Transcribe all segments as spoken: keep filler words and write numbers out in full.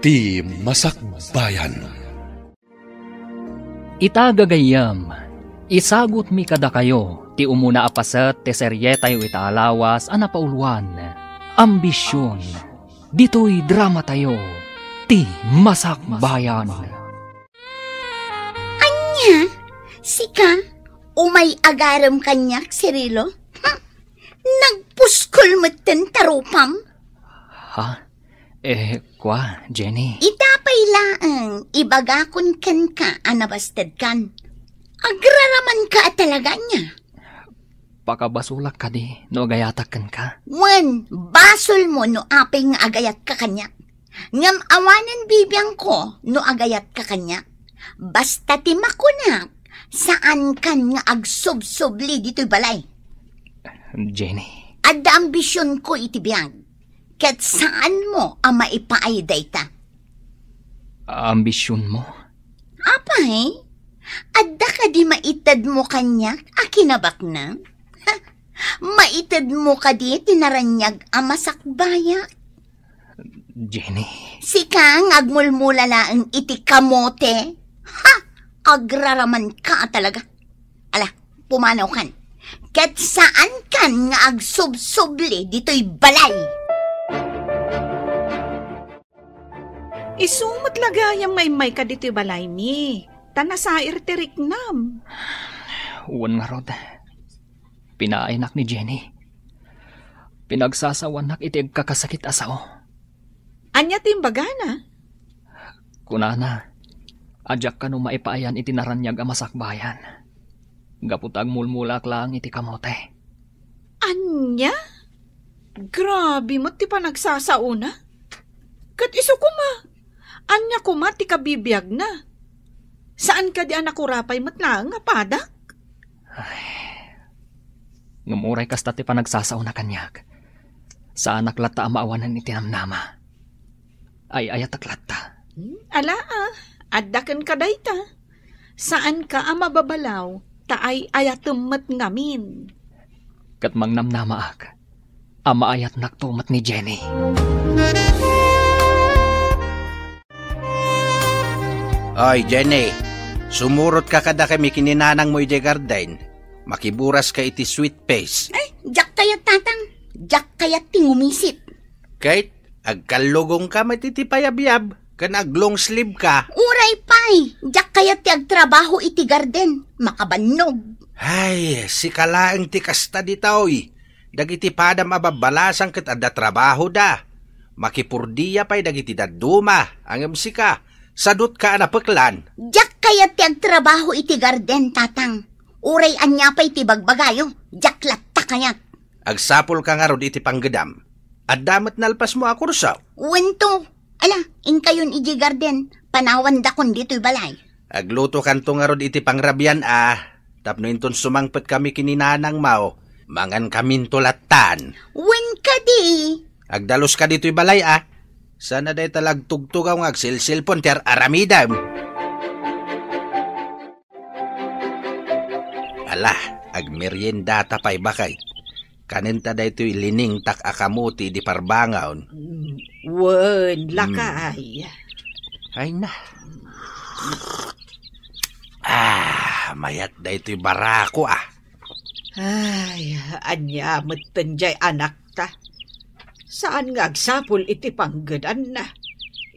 Ti Masakbayan. Ita gagayyem, isagutmi kadakayo ti umuna a paset ti serietayo ita a lawas a napauluan, Ambision. Ditoy dramatayo, Ti Masakbayan. Ania? Sika? Umay agarem kaniak, Cirilo? Hm? Nagpuskol metten ta rupam? Ha? Eh, kua, Jenny. Ita pay laeng, ibagakon kenka a nabastedkan. Agraramanka a talaga ania? Pakabasolak kadi no agayatak kenka? Wen, basolmo no apay nga agayatka kaniak. Ngem awanen bibiangko no agayatka kaniak. Basta ti makunak, saankan nga agsubsubli ditoy balay. Jenny. Adda ambisionko iti biag, ket saanmo a maipaay dayta. Ambisionmo? Apay, adda kadi maitedmo kaniak a kinabaknang? Maitedmo kadi ti naraniag a masakbayak? Jenny. Sika nga agmulmula laeng iti kamote? Ha! Agraramanka a talaga. Ala, pumanawkan. Ket saankan nga agsubsubli ditoy balay. Isu met la gayam nga immayka ditoy balaymi, ta nasair ti riknam. Wen ngarud, pinaaynak ni Jenny. Pinagsasawanak iti agkakasakit a sao. Ania ti imbagana? Kunana, a diak kano maipaayan iti naraniag a masakbayan. Gapu ta agmulmulaak laeng iti kamote. Ania? Grabe met ti panagsasaona. Ket isu koma, ania koma ti kabibiagna? Saan kadi a nakurapay met laeng a padak? Ay, ngem uray kasta ti panagsasaona kaniak, saanak latta a maawanan iti namnama. Ay-ayatek latta. Hmm, ala, ah, adda kenka dayta. Saanka a mababalaw, ta ay-ayatem met ngamin. Ket mangnamnamaak a maayatnakto met ni Jenny. Oy, Jenny, sumurotka kadakami ken ni nanangmo idiay garden. Makiburaska iti sweet face. Ay, diak kayat, Tatang. Diak kayat ti ngumisit. Ket agkallugongka met iti payabyab ken ag-long sleeve ka. Uray pay, diak kayat ti agtrabaho iti garden. Makabannog. Ay, sika laeng ti kasta ditoy. Dagiti padam a babbalasang ket adda trabahoda. Makipurdia pay dagiti dadduma, ngem sika, sadutka a napeklan. Diak kayat ti agtrabaho iti garden, Tatang. Uray ania pay ti bagbagayo, diak latta kayat. Agsapulka ngarud iti panggedam. Adda met nalpasmo a kurso? Wen to. Ala, inkayon idiay garden, panawandakon ditoy balay. Aglutokanto ngarud iti pangrabian a, tapno inton sumangpetkami ken ni nanangmo, mangankaminto lattan. Wen kadi. Agdaluska ditoy balay a. Saan a dayta la agtugtugaw nga agselselpon ti ar-aramidem. Ala, agmeriendata pay, baket. Kanenta daytoy liningtak a kamote idi parbangon. Mm, wen, mm, lakay. Ay na. Ah, mayat daytoy barako, ah. Ay, ania metten jay anakta? Saan nga agsapul iti panggedanna?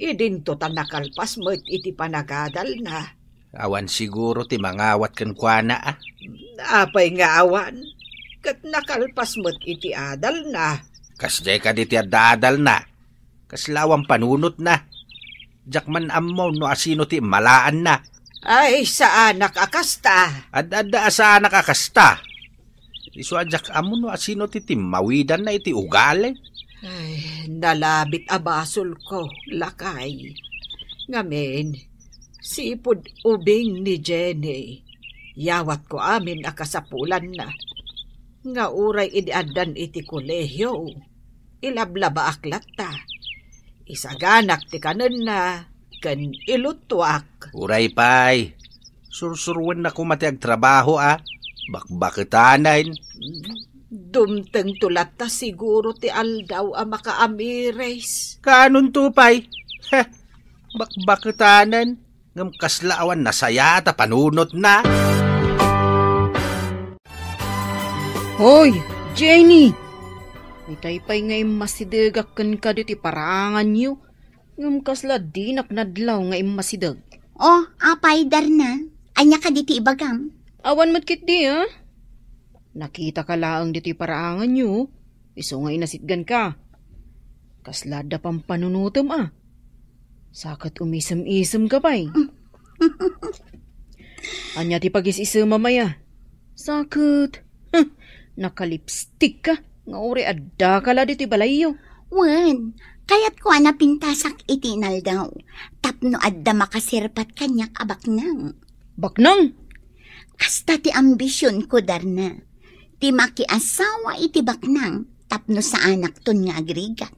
Idinto ta nakalpas met iti panagadalna. Awan siguro ti mangawat kenkuana, a? Apay nga awan? Ket nakalpas met iti adalna. Kasdiay kadi ti adda adalna? Kasla awan panunotna? Diak man ammo no asino ti immalaanna. Ay, saanak a kasta. Ad-adda a saanak a kasta. Isu a diak ammo no asino ti timmawidanna iti ugali. Ay, nalabit a basolko, lakay. Ngamin, sipud ubing ni Jenny, yawatko amin a kasapulanna. Nga uray idi addan iti kolehio, ilablabaak latta. Isaganak ti kanenna ken iluttuak. Uray pay, sursuruenna koma ti agtrabaho a bakbaketanen. Dumtengto latta siguro ti aldaw a makaamiris. Kaanonto pay? Heh, Bakbaketanen, ngem kasla awan nasayaat a panunotna. Hoy, Jenny! Itay pay nga immasidegak kenka ditoy paraanganyo, ngem kasla dinak nadlaw nga immasideg. O, apay, Darna? Ania kadi ti ibagam? Awan met ketdi, a? Nakitaka laeng ditoy paraanganyo, isu nga inasitganka. Kasla adda pampanunotem, a? Sa ket umisem-isemka pay. Ania ti pagis-isemam aya? Sa ket, huh, nakalipstikka nga uray addaka la ditoy balayyo. Wen, kayatko a napintasak iti inaldaw tapno adda makasirpat kaniak a baknang. Baknang? Kasta ti ambisionko, Darna. Ti makiasawa iti baknang tapno saanakton nga agrigat.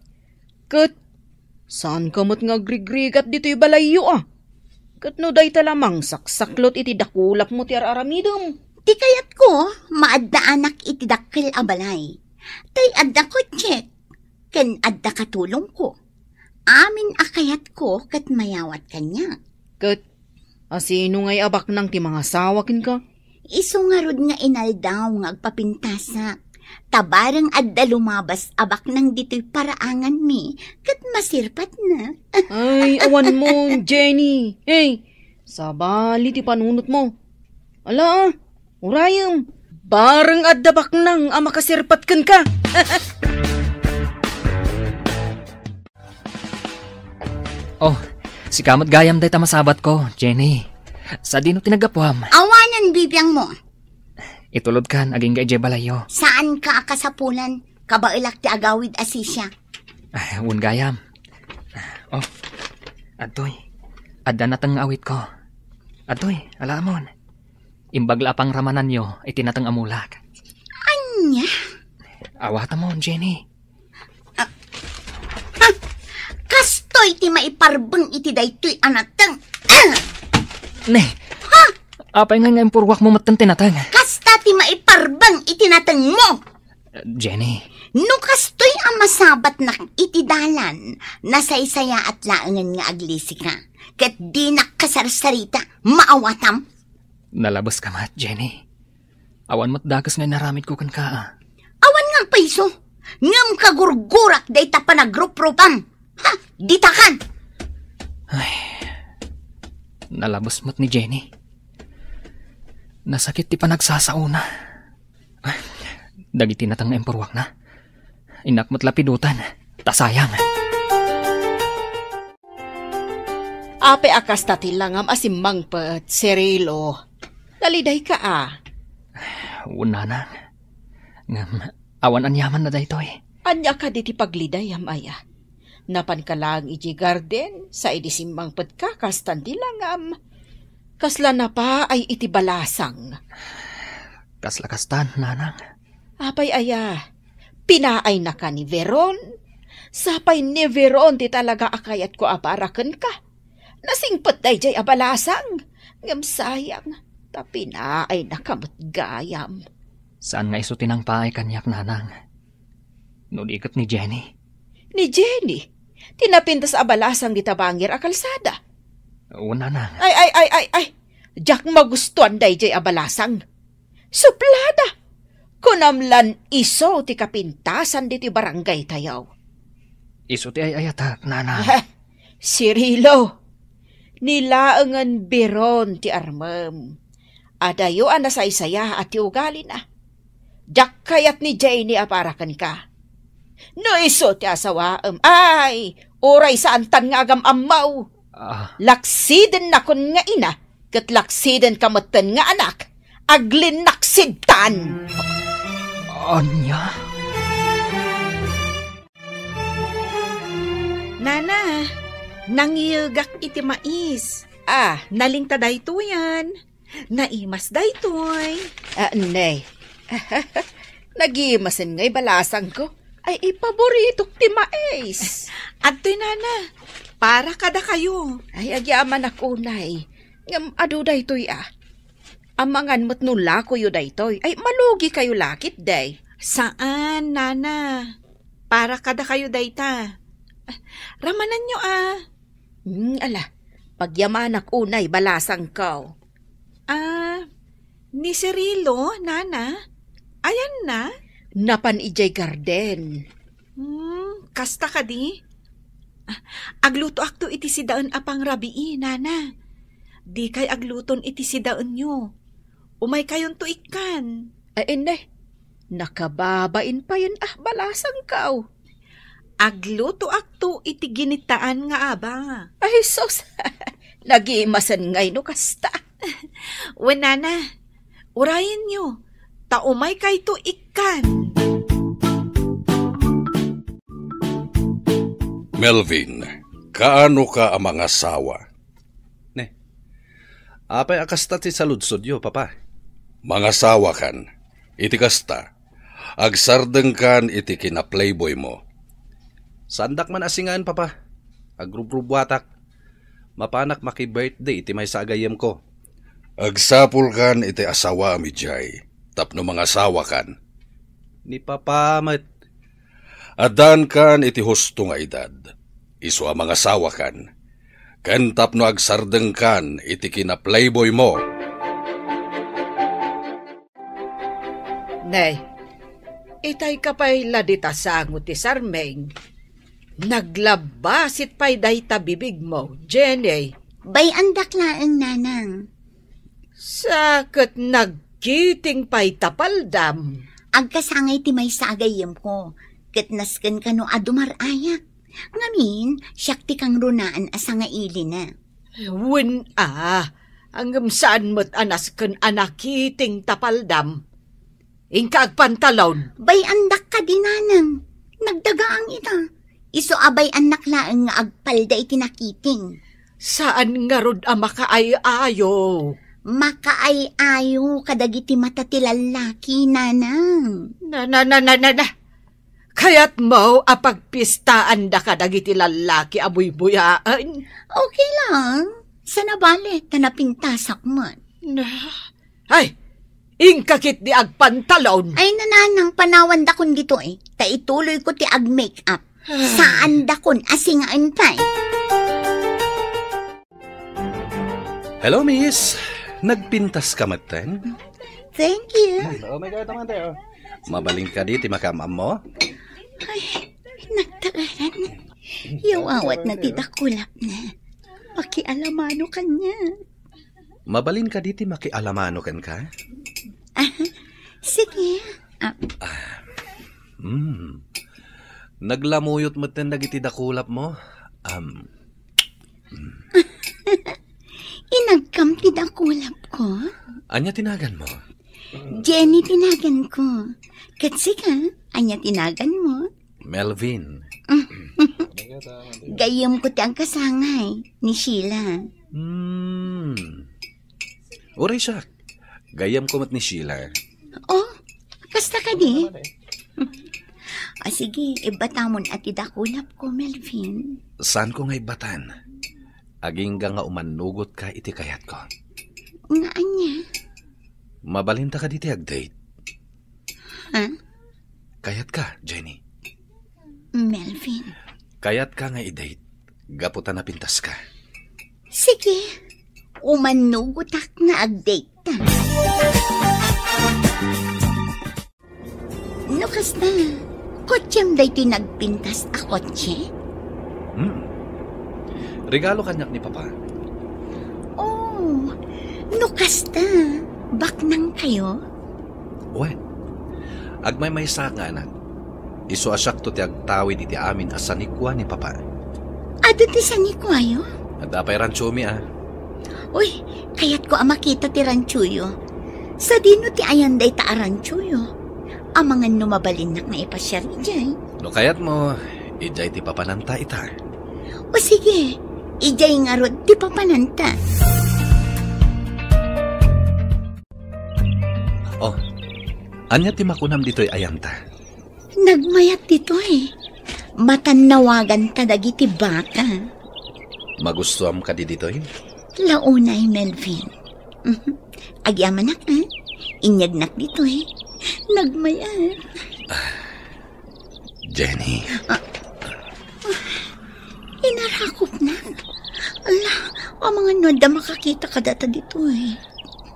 Ket saanka met nga agrigrigat ditoy balayyo, a? Ket no dayta la mangsaksaklot iti dakulapmo ti ar-aramidem. Ti kayatko, maaddaanak iti dakkel a balay. Tay adda kotsek, ken adda katulongko. Amin a kayatko ket mayawat kaniak. Ket asino ngay a baknang ti mangasawa kenka? Isu ngarud nga inaldaw nga agpapintasak. Ta bareng adda lumabas a baknang ditoy paraanganmi, ket masirpatna. Ay, awan mo, Jenny. Hey, sabali ti panunotmo. Ala, a, urayem. Bareng adda baknang a makasirpat kenka. Oh, sika met gayam dayta masabatko, Jenny. Sadino ti naggapuam? Awanen bibiangmo. Itulodkan, agingga idiay balayyo. Saanka a kasapulan, kabaelak ti agawid a sisiak. Ay, wen gayam. Oh, adtoy. Adda nateng nga awitko. Adtoy, alaamon. Imbag la a pangramananyo iti nateng a mulak. Ania? Awatamon, Jenny. Ah, ah, kastoy ti maiparbeng iti daytoy a nateng. Ah! Ne. Ha? Apay ngay nga impurwakmo metten ti nateng? Kasta ti maiparbeng iti natengmo. Jenny. No kastoy a masabatnak iti dalan, nasaysayaat laengen nga aglisika. Ket dinak kasarsarita, maawatam. Nalabeska met, Jenny. Awan met dakes nga inaramidko kenka, a. Awan nga agpayso, ngem kagurgurak dayta panagruprupam. Ha, ditakan! Ay, nalabes met ni Jenny. Nasakit ti panagsasaona. Ay, dagiti nateng nga impurwakna. Innak met lapiduten, ta sayang. Apay a kasta ti langam a simmangpet, Cirilo? Nalidayka a? Wen, nanang. Ngem, awan aniamanna daytoy. Ania kadi ti paglidayam aya? Napanka laeng idiay garden, sa idi simmangpetka, kastan ti langam. Kasla napaay iti balasang. Kasla kastan, nanang. Apay aya? Pinaay naka ni Veron? Sapay ni Veron ti talaga a kayatko a para kenka. Nasingpet daydiay a balasang, ngem sayang, ta pinaay naka met gayam. Saan nga isu ti nangpaay kaniak, nanang? No di ket ni Jenny. Ni Jenny? Ti napintas a balasang dita bangir a kalsada? Wen, nanang. Ay, ay, ay, ay, ay! Diak magustuan daydiay a balasang. Suplada! Kunam lan isu ti kapintasan ditoy barangay tayo. Isu ti ay-ayatek, nanang. Ah, Cirilo, ni laengen Veron ti armem. Adayo a nasaysayaat ti ugalina. Diak kayat ni Jenny a para kenka. No isu ti asawaem, ay, uray saantan nga agam-ammo. Ah. Laksidennakon nga ina, ket laksidenka metten nga anak, aglinnaksidtan. Ania? Nana, nangiyegak iti mais. Ah. Nalingta daytoyen. Naimas daytoy. Ah, ne. Nagimasen ngay balasangko. Ay, ipaboritok ti mais. Adtoy, nana. Para kadakayo. Ay, agyamanak unay. Ngem adu daytoy, a. Amangan met no lakoyo daytoy. Ay, malugikayo la ketdi. Saan, nana. Para kadakayo dayta. Ramananyo, a. Hmm, ala, pagyamanak unay balasangko. Ah, ni Cirilo, nana? Ayanna? Napan idiay garden. Hmm, kasta kadi? Ah, aglutoakto iti sidaen a pangrabii, nana. Dikay agluton iti sidaenyo. Umaykayonto ikkan. Ay, inne. Nakababain payen a balasangko. Aglutoakto iti ginitaan nga aba. Ay, sus! Nagimasen ngay no kasta. Wen, nana, urayenyo, ta umaykayto ikkan. Melvin, kaano ka a mangasawa? Ne. Apay a kasta ti saludsodyo, Papa? Mangasawakan. Iti kasta, agsardengkan iti kina-playboymo. Saandak man a singaen, Papa. Agrubrubbuatak. Mapanak maki-birthday iti maysa a gayyemko. Agsapulkan iti asawaem idiay tapno mangasawakan. Ni Papa met. Addankan iti husto nga edad, isu a mangasawakan, ken tapno agsardengkan iti kina-playboymo. Nay, itayka pay la dita sango ti sarming. Naglabbasit pay dayta bibigmo, Jenny. Bay-andak laeng, nanang. Sa ket nagkiting pay ta paldam. Agkasangay ti maysa a gayyemko, ket nasken kano a dumar-ayak. Ngamin, siak ti kangrunaan a sangailina. Wen a, ngem saan met a nasken a nakiting ta paldam. Inka agpantalon. Bay-andak kadi, nanang. Nagdagaang ita. Isu a bay-annak laeng nga agpalda iti nakiting. Saan ngarud a makaay-ayo? Makaay-ayo kadagiti mata ti lallaki, nanang. Na, na, na, na, na, na. Kayatmo a pagpistaanda kadagiti lallaki a buybuyaen? Okay lang. Saan a bale, ta napintasak man. Na, ay, inka ketdi agpantalon. Ay, nanang, panawandakon ditoy, ta ituloyko ti ag-make up. Saandakon a singaen pay. Hello, miss. Nagpintas ka metten? Thank you. Oh my God, naman tayo. Mabalin kadi ti makaammo? Ay, nagtaaran. Yawawat na ti dakulap na. Pakialamano kanya. Mabalin kadi ti makialamano kenka? Ah, sige. Ah. Hmm. Naglamuyot metten dagiti dakulap mo. Um. Inagkam ti dakulap ko? Ania ti nagan mo? Jenny ti nagan ko. Ket sika, ania ti nagan mo? Melvin. Gayyem ko ti agkasangay ni Sheila. Hmm. Uray siak. Gayyem ko met ni Sheila. Oh, kasta kadi? Ah, sige, ibbatamon a ti dakulap ko, Melvin. Saan ko nga ibbatan? Agingga nga umannugot ka iti kayat ko. Nga ania? Mabalinta kadi ti ag-date? Ha? Kayat ka, Jenny? Melvin. Kayat ka nga i-date, gapu ta napintas ka. Sige, umannugotak nga ag-date ta. No kasta, kotsem daytoy nagpintas a kotse? Hmm. Regalo kaniak ni Papa. Oh, no kasta, baknang kayo? Wen, agmaymaysaak nga anak. Isu a siakto ti agtawid iti amin a sanikua ni Papa. Adu ti sanikuayo? Adda pay rantsomi a. Uy, kayatko a makita ti rantsoyo. Sadino ti ayan dayta a rantsoyo? Amangan no mabalinnak nga ipasiar idiay. No kayatmo, idiay ti papananta ita. O sige, idiay ngarud ti papananta. Oh, ania ti makunam ditoy ayanta? Nagmayat ditoy. Matannawaganta dagiti baka. Magustuam kadi ditoy? Launay, Melvin. Mhm. Agyamanak, ha? Inyagnak ditoy. Nagmayat. Jenny. Ah. Inar, Kakupna. Ala, amangan no adda makakita kadata ditoy.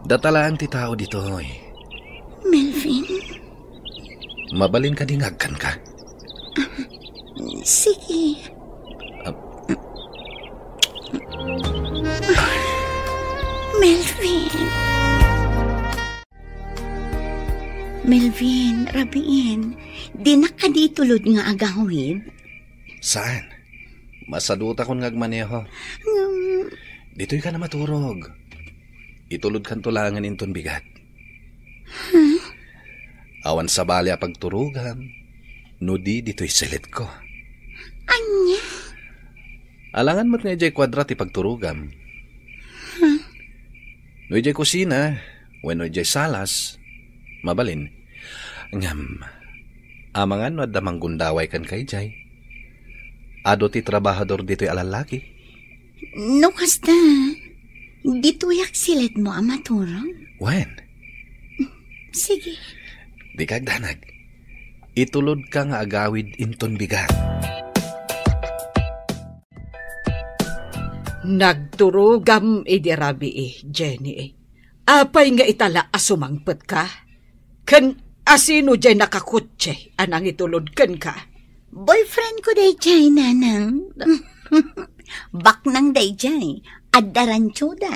Data laeng ti tao ditoy. Melvin? Mabalin kadi nga agkanka? Sige. Ah. Melvin. Melvin, rabiin, dinak kadi itulod nga agawid? Saan? Masadutakon nga agmaneho. Ngem, ditoy ka na maturog. Itulodkanto laengen inton bigat. Huh? Awan sabali a pagturogam, no di ditoy silitko. Ania? Alangan met nga idiay kuadra ti pagturogam. Huh? No idiay kusina, wenno idiay salas, mabalin. Ngem, amangan no adda manggundaway kenka idiay? Adu ti trabahador ditoy a lallaki. No kasta, ditoyak silitmo a maturog? Wen. Sige. Dika agdanag. Itulodka nga agawid inton bigat. Nagturogam idi rabii, Jenny. Apay nga itala a sumangpetka? Ken asino diay nakakotse a nangitulod kenka? Boyfriendko daydiay, nanang. Baknang daydiay, adda ranchoda.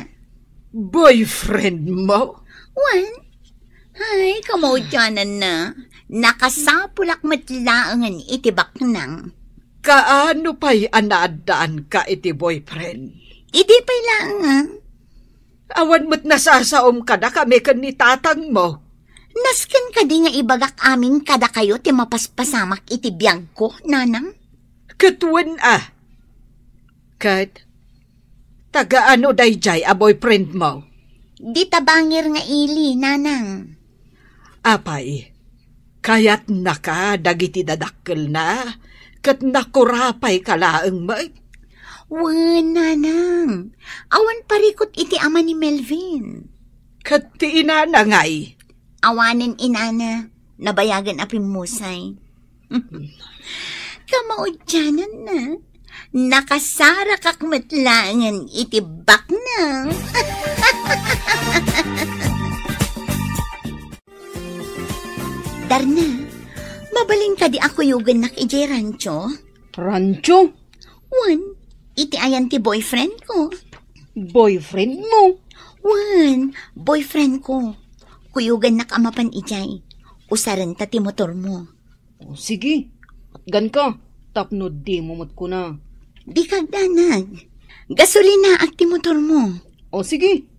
Boyfriendmo? Wen? Ay, kamaudiananna. Nakasapulak met laengen iti baknang. Kaano pay a naaddaanka iti boyfriend? Idi pay laengen. Awan met nasasaom kadakami ken ni tatangmo. Nasken kadi nga ibagak amin kadakayo ti mapaspasamak iti biagko, nanang? Ket wen a. Ket, taga-ano daydiay a boyfriendmo? Dita bangir nga ili, nanang. Apay, kayatnaka dagiti dadakkelna, ket nakurapayka laeng met? Wen, nanang. Awan parikut iti ama ni Melvin. Ket ti inana ngay? Awanen inana, nabayagen a pimmusay. Kamaudiananna, nakasarakak met laengen iti baknang. Darna, mabalin kadi a kuyogennak idiay rancho? Rancho? Wen, iti ayan ti boyfriendko. Boyfriendmo? Wen, boyfriendko. Kuyogennak a mapan idiay. Usarenta ti motormo. O, sige. Atganka, tapno dimo met kuna. Dika agdanag. Gasolinaak ti motormo. O, sige.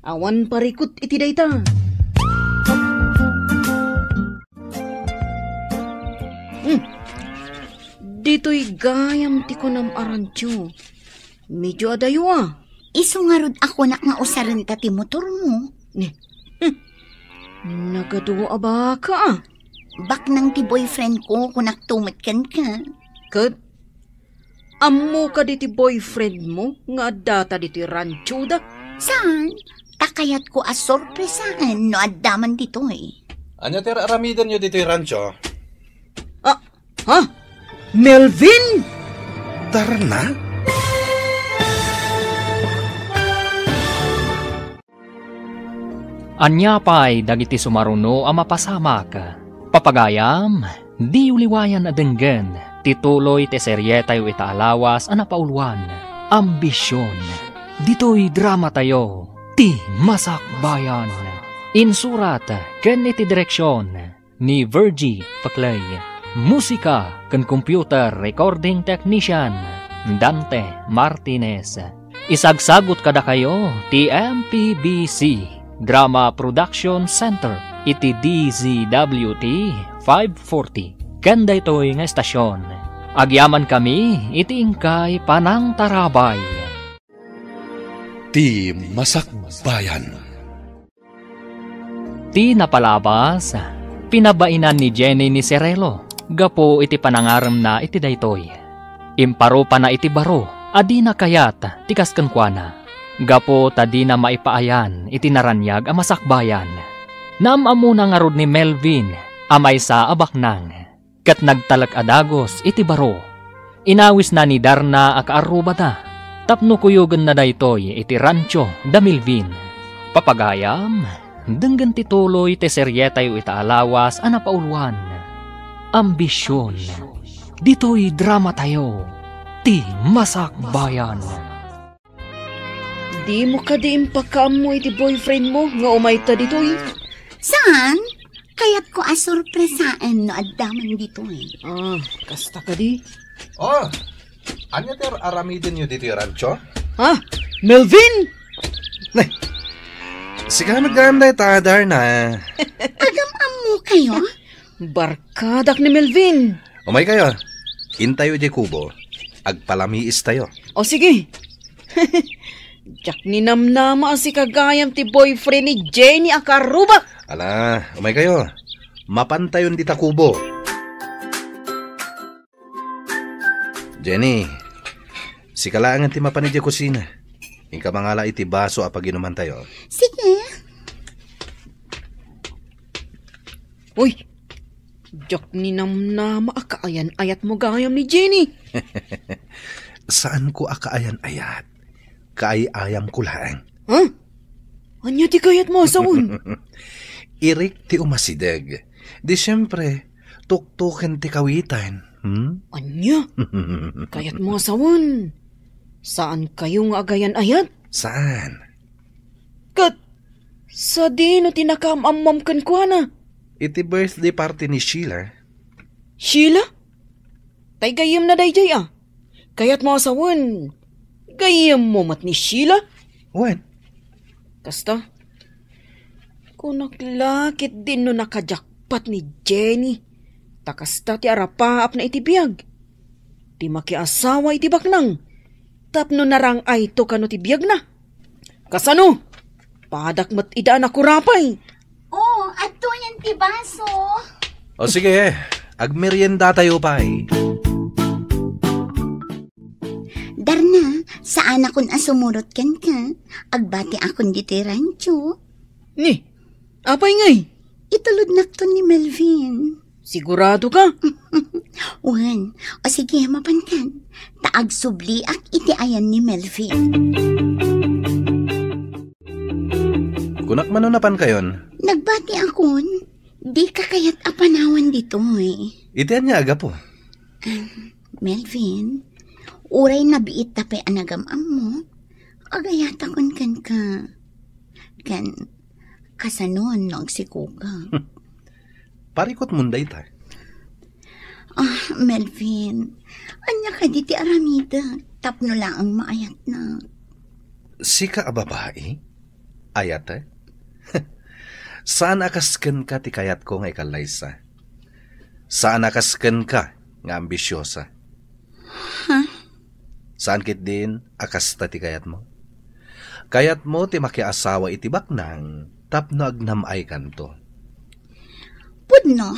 Awan parikut iti dayta. Hmm. Ditoy gayam ti kunam a rancho. Medio adayo a. Isu ngarud a kunak nga usarenta ti motormo. Ni. Hmm. Nagadu a baka a. Baknang ti boyfriendko, kunakto met kenka. Ket ammo kadi ti boyfriendmo nga addata ditoy ranchoda? Saan? Ta kayatko a sorpresaen no adda man ditoy. Ania ti ar-aramidenyo ditoy rancho? Ah, ha? Melvin? Darna? Ania pay dagiti sumaruno a mapasamak? Papagayam, diyo liwayan a denggen ti tuloy ti serietayo ita a lawas a napauluan, Ambision. Ditoy dramatayo, Ti Masakbayan. Insurat ken iti direksion ni Virgie Paclay. Musika ken computer recording technician, Dante Martinez. Isagsagut kadakayo ti M P B C Drama Production Center iti D Z W T five forty. Ken daytoy nga estasion, agyamankami iti inkay panangtarabay. Ti Masakbayan. Ti napalabas, pinabainan ni Jenny ni Cirelo gapu iti panangaremna iti daytoy. Imparupana iti baro a dina kayat ti kas kenkuana, gapu ta dina maipaayan iti naraniag a masakbayan. Naam-ammona ngarud ni Melvin a maysa a baknang, ket nagtalek a dagus iti baro. Inawisna ni Darna a kaarrubata tapno kuyogenna daytoy iti rancho da Melvin. Papagayam, denggen ti tuloy ti serietayo ita a lawas a napauluan, Ambision. Ditoy dramatayo, ti Masakbayan. Dimo kadi impakaammo iti boyfriend mo nga umayta ditoy? Saan? Kayatko a sorpresaen no adda man ditoy. Ah, kasta kadi? Oh, ania ti ar-aramidenyo ditoy rancho? Ha? Melvin? Nay, sika met gayam dayta, Darna. Agam-ammokayo? Barkadak ni Melvin. Umaykayo. Intayo diay kubo. Agpalamiistayo. O sige. Diak ninamnama a sika gayam ti boyfriend ni Jenny a kaarrubak. Ala, umaykayo. Mapantayon dita kubo. Jenny, sika laengen ti mapan idiay kusina. Inka mangala iti baso a paginumantayo. Sige. Uy, diak ninamnama a kaayan-ayatmo gayam ni Jenny. Saanko a kaayan-ayat. Kaay-ayamko laeng. Ha? Ania ti kayatmo a sawen? Irik ti umasideg. Di siempre, tuktoken ti kawitan. Hmm? Ania? Kayatmo a sawen? Saankayo nga agayan-ayat? Saan? Ket sadino ti nakaam-ammom kenkuana? Iti birthday party ni Sheila. Sheila? Tay gayyemna daydiay a. Kayatmo a sawen, gayyemmo met ni Sheila? Wen. Kasta? Kunak la ketdin no nakajakpat ni Jenny. Ta kasta ti arapaapna iti biag. Ti makiasawa iti baknang. Tapno narang-ayto kano ti biagna. Kasano? Padak met ida a nakurapay. Oh, adtoyen ti baso. O sige, agmeriendatayo pay. Darna, saanakon a sumurot kenka. Agbatiakon ditoy rancho. Ni, apay ngay? Itulodnakton ni Melvin. Sigurado ka? Wen, o sige, mapankan. Ta agsubliak iti ayan ni Melvin. Kunak mano napankayon? Nagbatiakon, dika kayat a panawan ditoy. Iti ania a gapu? Ah, Melvin, uray nabiit ta pay a nagam-ammo, agayatakon kenka. Ken, kasano no agsikoka? Parikutmon dayta. Ah, Melvin, ania kadi ti aramidek tapno laeng maayatnak? Sika a babai? Ayatek? Saan a kas kenka ti kayatko nga ikallaysa. Saan a kas kenka nga ambisiosa. Ha? Saan ketdin a kasta ti kayatmo? Kayatmo ti makiasawa iti baknang tapno agnam-aykanto. Pudno,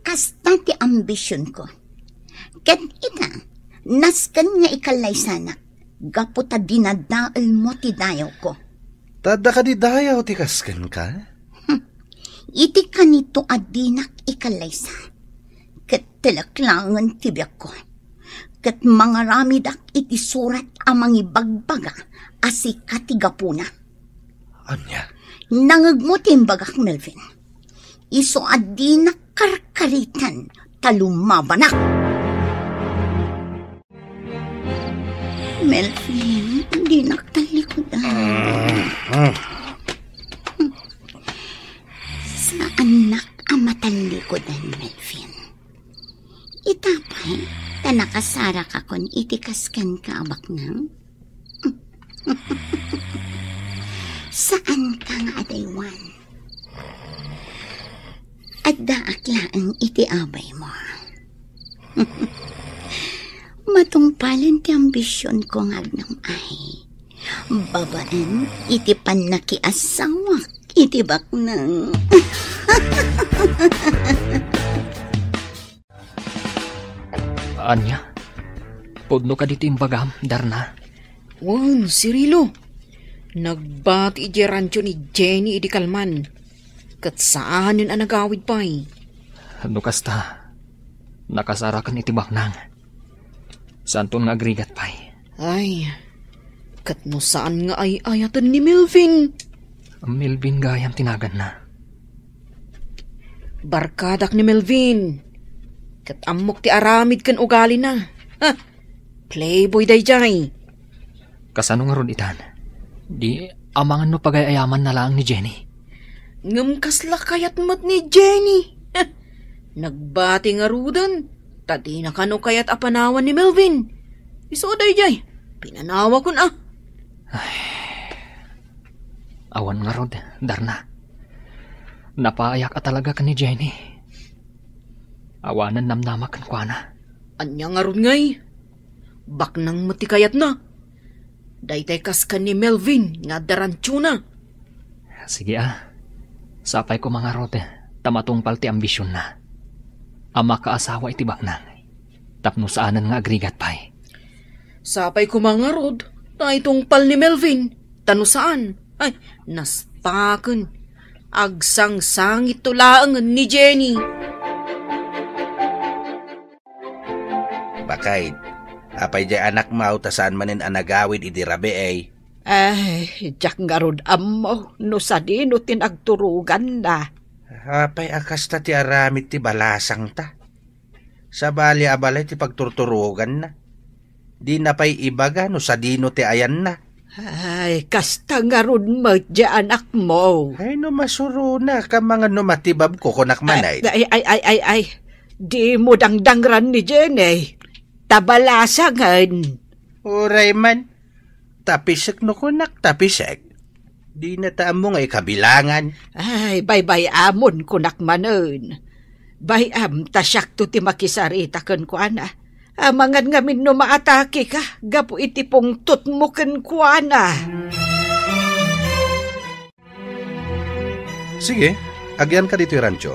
kasta ti ambisionko. Ket ita, nasken nga ikallaysanak, gapu ta dinadaelmo ti dayawko. Ta adda kadi dayaw ti kas kenka? Hmm. Iti kanito a dinak ikallaysa, ket telek laengen ti biagko. Ket mangaramidak iti surat a mangibagbaga a sika ti gapuna. Ania? Nangegmo ti imbagak, Melvin. Isu a dinak karkaritan ta lumabanak. Melvin, dinak tallikudan. Saannak a matallikudan, Melvin. Ita pay, ta nakasarakakon iti kas kenka a baknang. Saanka nga adaywan. Addaak laeng iti abaymo. Matungpalen ti ambisionko nga agnam-ay. Babaen iti pannakiasawak iti baknang. Ania? Pudno kadi ti imbagam, Darna? Wen, Cirilo. Nagbati idiay rancho ni Jenny idi kalman. Ket saanen a nagawid pay. No kasta, nakasarakan iti baknang. Saanton nga agrigat pay. Ay, ket no saan nga ay-ayaten ni Melvin? Melvin gayam ti naganna. Barkadak ni Melvin. Ket ammok ti aramid ken ugalina. Ha? Playboy daydiay. Kasano ngarud itan? Di amangan no pagay-ayamanna laeng ni Jenny. Ngem kasla kayat met ni Jenny. Nagbati ngaruden, ta dina kano kayat a panawan ni Melvin. Isu daydiay, pinanawakon a. Ay. Awan ngarud, Darna. Napaayak a talaga ken ni Jenny. Awanen namnamak kenkuana. Ania ngarud ngay? Baknang met ti kayatna. Daytay kas ken ni Melvin nga adda rantiona. Sige a. Sapay koma ngarud ta matungpal ti ambisionna a makaasawa iti baknang tapno saanen nga agrigat pay. Sapay koma ngarud ta itungpal ni Melvin ta no saan, ay, nastaken. Agsangsangitto laengen ni Jenny. Baket, apay diay anakmo ta saan manen a nagawid idi rabii? Ay, diak ngarud ammo no sadino ti nagturoganna. Apay a kasta ti aramid ti balasangta? Sabali a balay ti pagturturoganna. Dina pay ibaga no sadino ti ayanna. Ay, kasta ngarud met diay anakmo. Ay, no masurona, kamangan no matibabko, kunak man ay. Ay, ay, ay, ay, ay. Dimo dangdangran ni Jenny. Ta balasangen. Uray man. Tapisek no kunak, tapisek. Dina ta ammo nga ikabilangan. Ay, baybay-amon, kunak manen. Bay-am ta siakto ti makisarita kenkuana. Amangan ngamin no maatakeka gapu iti pungtotmo kenkuana. Sige, agyanka ditoy rancho.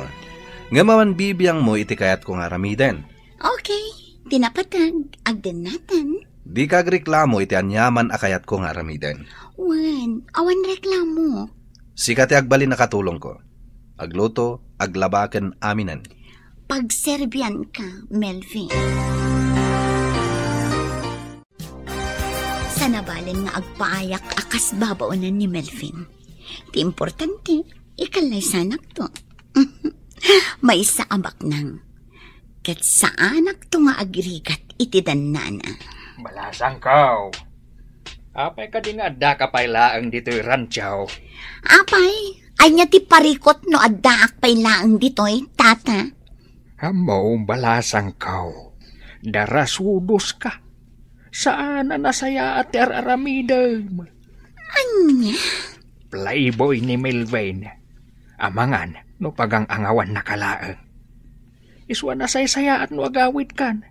Ngem awan bibiangmo iti kayatko nga aramiden. Okay, ti napateg, agdennatan. Dika agreklamo iti aniaman a kayatko nga aramiden. Wen, awan reklamo. Sika ti agbalin a katulongko. Agluto, aglaba ken aminen. Pagserbianka, Melvin. Sanabalen nga agpaayak a kas babaonan ni Melvin. Ti importante, ikallaysanakto. Maysa a baknang. Ket saanakto nga agrigat iti dannana. Balasangko. Apay kadi nga addaka pay laeng ditoy rancho? Apay, ania ti parikut no addaak pay laeng ditoy, tata? Ammo, balasangko. Darasudoska. Saan a nasayaat ti ar-aramidem. Ania? Playboy ni Melvin. Amangan no pagang-angawannaka laeng. Isu a nasaysayaat no agawidkan.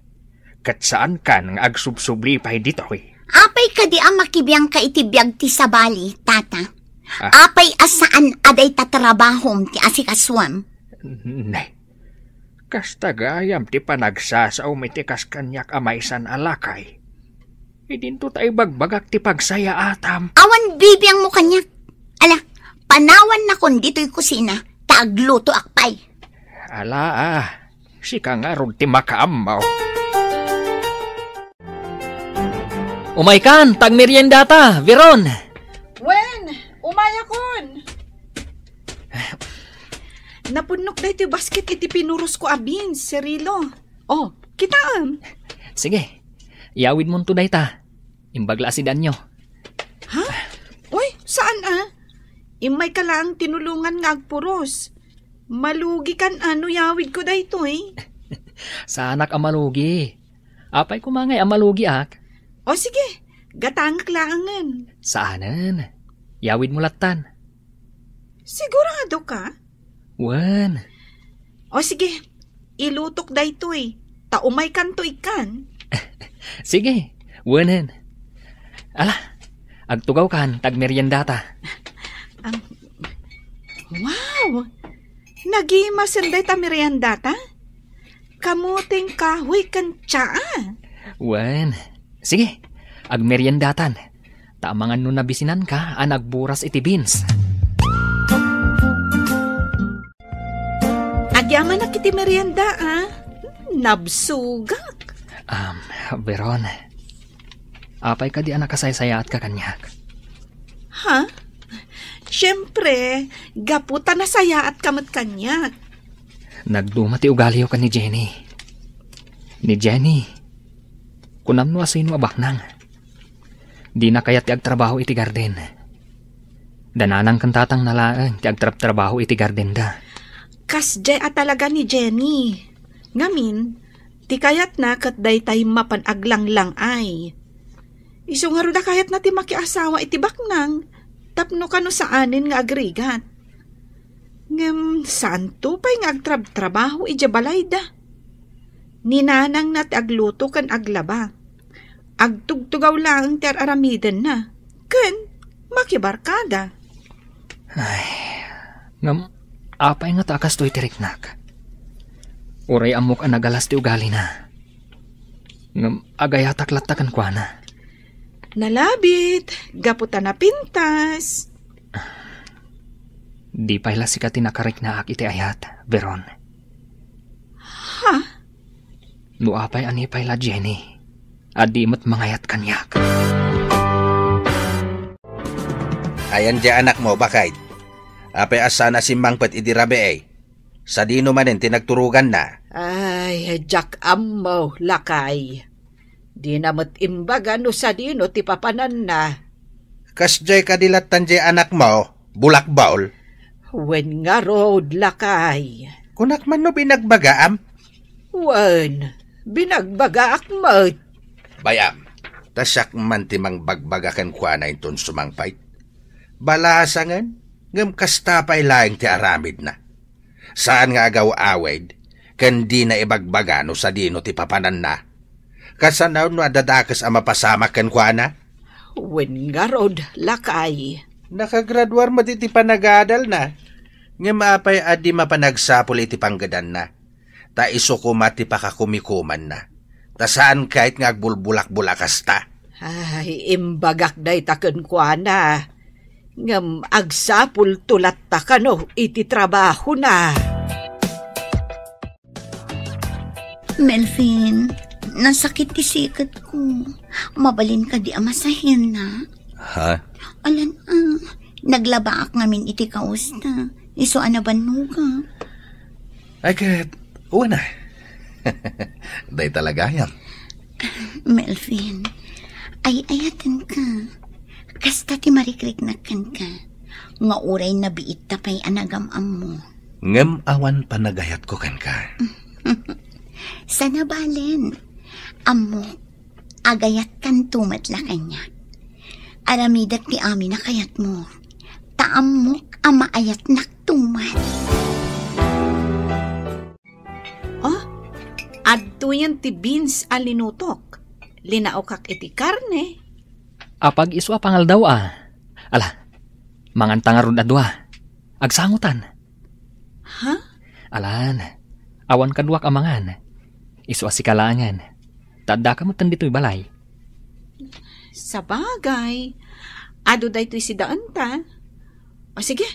Ket saankan nga agsubsubli pay ditoy. Apay kadi a makibiangka iti biag ti sabali, tata? Ah. Apay a saan a dayta trabahom ti asikasuem? Ne. Kasta gayam ti panagsasaom iti kas kaniak a maysan a lakay. Idinto ta ibagbagak ti pagsayaatam. Awan bibiangmo kaniak. Ala, panawannakon ditoy kusina, ta aglutoak pay. Ala, ah, sika ngarud ti makaammo. Umaykan, ta agmeriendata, Veron. Wen, umayakon. Napunnok daytoy basket iti pinurosko a beans, Cirilo. Oh, kitaem. Sige, iyawidmonto dayta. Imbag la a sidanyo. Ha? Uy, saan a? Immayka laeng tinulongan nga agpuros. Malugikan a no iyawidko daytoy. Saanak a malugi. Apay koma ngay a malugiak? O sige, gatangek laengen. Saanen. Iyawidmo lattan. Sigurado ka? Wen. O sige, ilutok daytoy, ta umaykanto ikkan. Sige, wenen. Ala, agtugawkan, ta agmeriendata. Ang, wow! Nagimasen dayta meriendata? Kamoteng kahoy ken tsaa? Wen. Sige, agmeriendatan. Ta amangan no nabisinanka a nagburas iti beans. Agyamanak iti merienda, a. Nabsogak. Um, Veron, apay kadi a nakasaysayaatka kaniak? Ha? Siempre, gapu ta nasayaatka met kaniak. Nagduma ti ugaliyo ken ni Jenny. Ni Jenny, kunam no asino a baknang. Dina kayat ti agtrabaho iti garden. Da nanang ken tatangna laeng ti agtrabtrabaho iti gardenda. Kasdiay a talaga ni Jenny. Ngamin, ti kayatna ket daytay mapan aglanglang-ay. Isu ngarud a kayatna ti makiasawa iti baknang tapno kano saanen nga agrigat. Ngem saanto pay nga agtrabtrabaho idiay balayda. Ni nanangna ti agluto ken aglaba. Agtugtugaw laeng ti ar-aramidenna, ken makibarkada. Ay, ngem apay ngata a kastoy ti riknak? Uray ammok a nagalas ti ugalina. Ngem agayatak latta kenkuana. Nalabit, gapu ta napintas. Di pay la sika ti nakariknaak iti ayat, Veron. Ha? No apay a ni pay la Jenny, a di met mangayat kaniak. Ayan diay anakmo, baket? Apay a saan a simmangpet idi rabii? Sadino manen ti nagturoganna? Ay, diak ammo, lakay. Dina met imbaga no sadino ti papananna. Kasdiay kadi lattan diay anakmo, bulakbol? Wen ngarud, lakay. Kunak man no binagbagaam? Wen, binagbagaak met. Bay-am, ta siak man ti mangbagbaga kenkuana inton sumangpet. Balasangen, ngem kasta pay laeng ti aramidna. Saan nga agaw-awid, ken dina ibagbaga no sadino ti papananna. Kasano no adda dakes a mapasamak kenkuana? Wen ngarud, lakay. Nakagraduar met iti panagadalna. Ngem apay a di mapanagsapul iti panggedanna? Ta isu koma ti pakakumikumanna. Ta saan ket nga agbulbulakbol a kasta. Ay, imbagak dayta kenkuana. Ngem agsapulto latta kano iti trabahona. Melvin, nasakit ti siketko. Mabalin kadi a masahenna? Ha? Alan, ah, naglabaak ngamin iti kawesta. Isu a nabannogak. Ay, ket, wen a. Dayta la gayam. Melvin, ay-ayatenka. Kasta ti marikriknak kenka. Nga uray nabiitta pay a nagam-ammo. Ngem awan panagayatko kenka. Sana balen. Ammok, agayatkanto met la kaniak. Aramidek ti amin a kayatmo. Ta ammok a maayatnakto met. Oh, adtoyen ti beans a linutok. Linaokak iti karne. Apag-isu a pangaldaw a. Ala, manganta ngarud a dua. Agsangotan. Ha? Alan, awan kaduak a mangan. Isu a sika laengen. Ta addaka metten ditoy balay. Sabagay, adu daytoy sidaenta. O sige,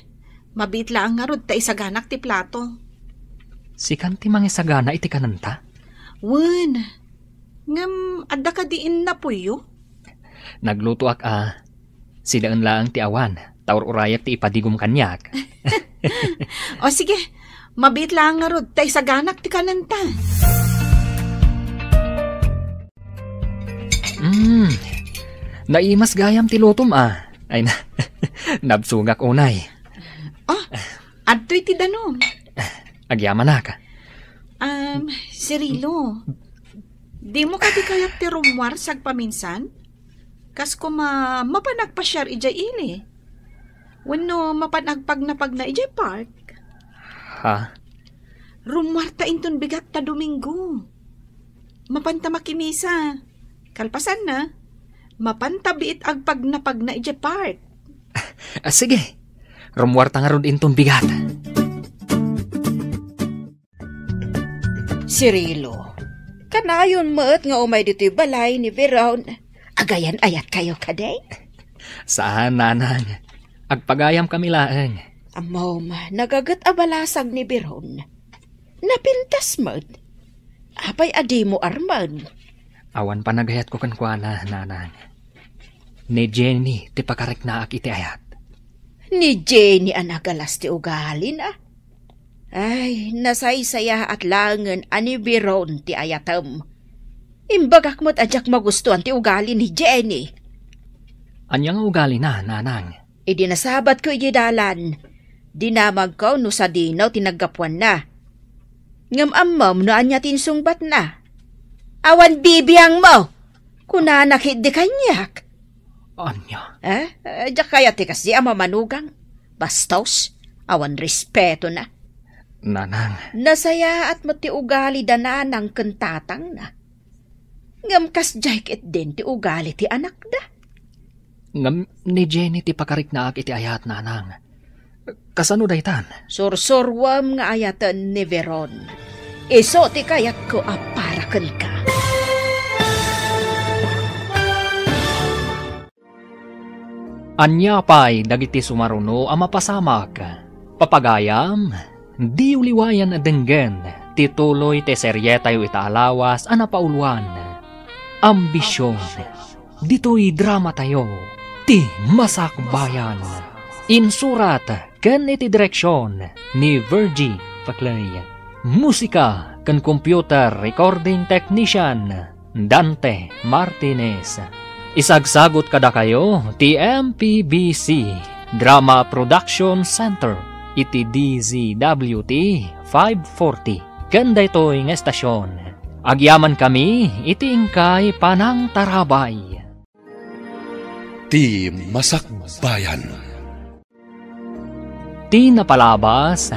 mabiit laeng ngarud ta isaganak ti plato. Sikan ti mangisagana iti kanenta? Wen, ngem adda kadi innapoyyo? Naglutoak a. Sidaen laeng ti awan, ta ur-urayak ti ipadigom kaniak. O sige, mabiit laeng ngarud, ta isaganak ti kanenta. Mm, naimas gayam ti lutom a. Ay na, nabsogak unay. Oh, adtoy ti danum. Agyamanak. Um, Cirilo, dimo kadi kayat ti rummuar sagpaminsan? Kas koma, mapan agpasiar idiay ili. Wenno mapan agpagnapagna idiay park. Ha? Rummuarta inton bigat ta Domingo. Mapanta makimisa. Kalpasanna, mapanta biit agpagnapagna idiay park. Ah, sige. Rummuarta ngarud inton bigat. Cirilo, kanayon met nga umay ditoy balay ni Veron. Agayan-ayatkayo kadi? Saan, nanang. Agpagayamkami laeng. Ammom, nagaget a balasag ni Veron. Napintas met. Apay a dimo armen? Awan panagayatko kenkuana, nanang. Ni Jenny ti pakariknaak iti ayat. Ni Jenny a nagalas ti ugalina? Ay, nasaysayaat laengen a ni Veron ti ayatem. Imbagak met a diak magustuan ti ugali ni Jenny. Ania nga ugalina, nanang? Idi nasabatko idiay dalan, dinamagko no sadino ti naggapuanna. Ngem ammom no ania ti insungbatna. Awan bibiangmo! Kunana ketdi kaniak. Ania? Eh? Eh, diak kayat ti kasdi a mamanugang. Bastos, awan respetona. Nanang. Nasayaat met ti ugali da nanang ken tatangna. Ngem kasdiay ketdin ti ugali ti anakda. Ngem ni Jenny ti pakariknaak iti ayat, nanang. Kasano daytan? Sursuruem nga ayaten ni Veron. Isu ti kayatko a para kenka. Ania pay dagiti sumaruno a mapasamak? Papagayam, diyo liwayan a denggen ti tuloy ti serietayo ita a lawas a napauluan, Ambision. Ditoy dramatayo, ti Masakbayan. Insurat ken iti direksion ni Virgie Paclay. Musika ken computer recording technician, Dante Martinez. Isagsagut kadakayo ti M P B C Drama Production Center iti D Z W T five forty ken daytoy nga estasion. Agyamankami iti inkay panangtarabay. Ti Masakbayan. Ti napalabas,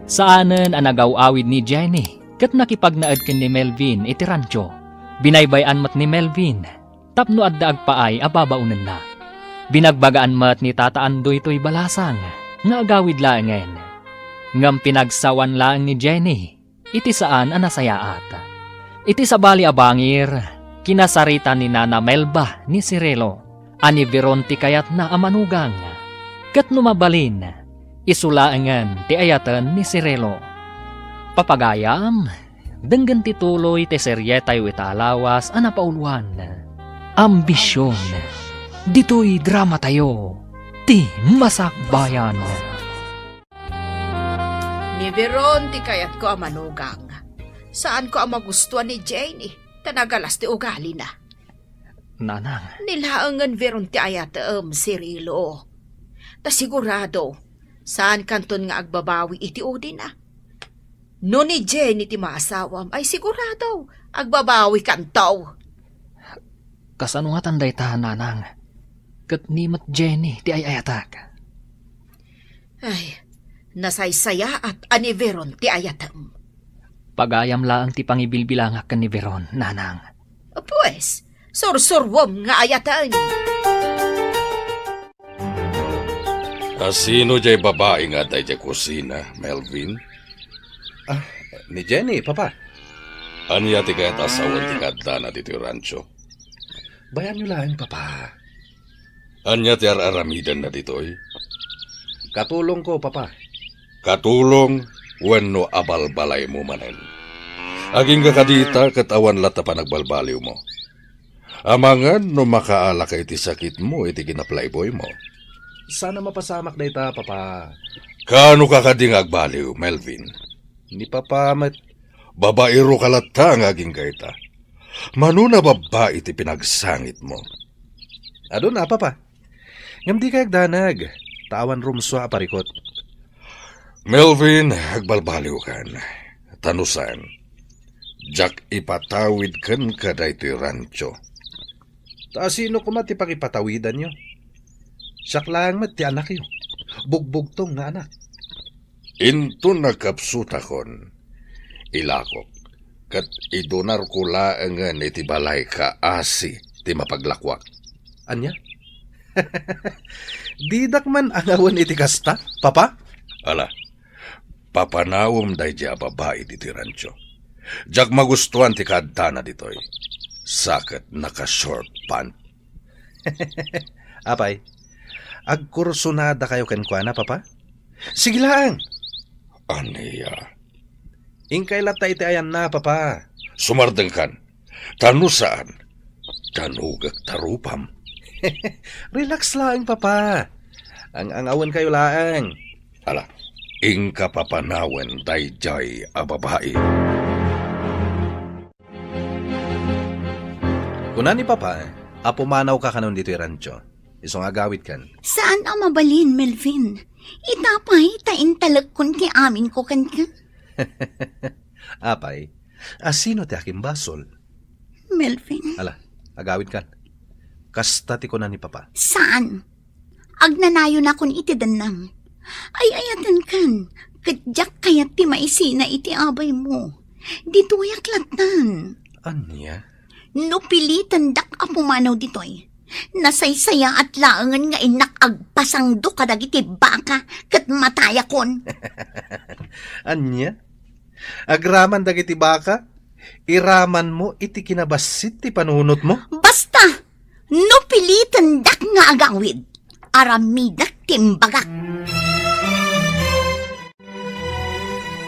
saanen a nagaw-awid ni Jenny ket nakipagnaed ken ni Melvin iti rancho. Binaybay-an met ni Melvin tapno adda agpaay a babaonenna. Binagbagaan met ni Tata Andoy toy balasang nga agawid laengen. Ngem pinagsawan laeng ni Jenny iti saan a nasayaat. Iti sabali a bangir, kinasarita ni Nana Melba ni Cirilo a ni Veron ti kayatna a manugang. Ket no mabalin, isu laengen ti ayaten ni Cirilo. Papagayam, denggen ti tuloy ti serietayo ita a lawas a napauluan, Ambision. Ditoy dramatayo, ti Masakbayan. Ni Veron ti kayatko a manugang. Saanko a magustuan ni Jenny, ta nagalas ti ugalina. Nanang. Ni laengen Veron ti ayatem, Cirilo. Ta sigurado, saankanton nga agbabawi iti udina. No ni Jenny ti maasawam, ay sigurado, agbabawikanto. Kasano ngatan dayta, nanang? Ket ni met Jenny ti ay-ayatak. Ay, nasaysayaat a ni Veron ti ayatem. Pagayam laeng ti pangibilbilangak ken ni Veron, nanang. Pues, sursuruem nga ayaten. A sino jay babai nga adda idiay kusina, Melvin? Ah, ni Jenny, Papa. Ania ti kayat a sawen ti kaaddana ditoy rancho? Bayanyo laeng, Papa. Ania ti ar-aramidenna ditoy? Katulongko, Papa. Katulong wenno abalbalaymo manen? Agingga kadita ket awan latta panagbalbaliwmo. Amangan no makaalaka iti sakitmo iti kinaplayboymo. Saan a mapasamak dayta, Papa. Kaano ka kadi nga agbaliw, Melvin? Ni Papa met. Babaero ka latta nga agingga ita. Mano a babbai ti pinagsangitmo? Adun a, Papa. Ngem dika agdanag, ta awan rumsua a parikut. Melvin, agbalbaliwkan. Ta no saan, diak ipatawid kenka daytoy rancho. Ta asino koma ti pangipatawidanyo? Siak laeng met ti anakyo. Bugbugtong nga anak. Inton nagkapsutakon, ilakok, ket idunarko laengen iti balay kaasi ti mapaglakuak. Ania? Didak man angawen iti kasta, Papa? Ala, papanawem daydi a babai ditoy rancho. Diak magustuan ti kaaddana ditoy. Sa ket naka-short pant. Apay, agkursunadakayo kenkuana, Papa? Sige laeng. Ania? Inkay latta iti ayanna, Papa. Sumardengkan. Ta no saan, danugek ta rupam. Relax laeng, Papa. Ang-angawenkayo laeng. Ala, inka papanawen daydiay a babai. Kuna ni Papa a pumanawka kanon ditoy rancho. Isu nga agawidkan. Saan a mabalin, Melvin. Ita pay ta intalekkon ti aminko kenka. Apay, a sino ti akimbasol? Melvin. Ala, agawidkan. Kasta ti kuna ni Papa. Saan? Agnanayonakon iti dennam. Ay-ayatenkan, ket diak kayat ti maisina iti abaymo. Ditoyak lattan. Ania? No pilitendak a pumanaw ditoy, nasaysayaat laengen nga innak agpasangdo kadagiti baka ket matayakon. Ania? Agraman dagiti baka? Iramanmo iti kinabassit ti panunotmo? Basta! No pilitendak nga agawid, aramidek ti imbagak.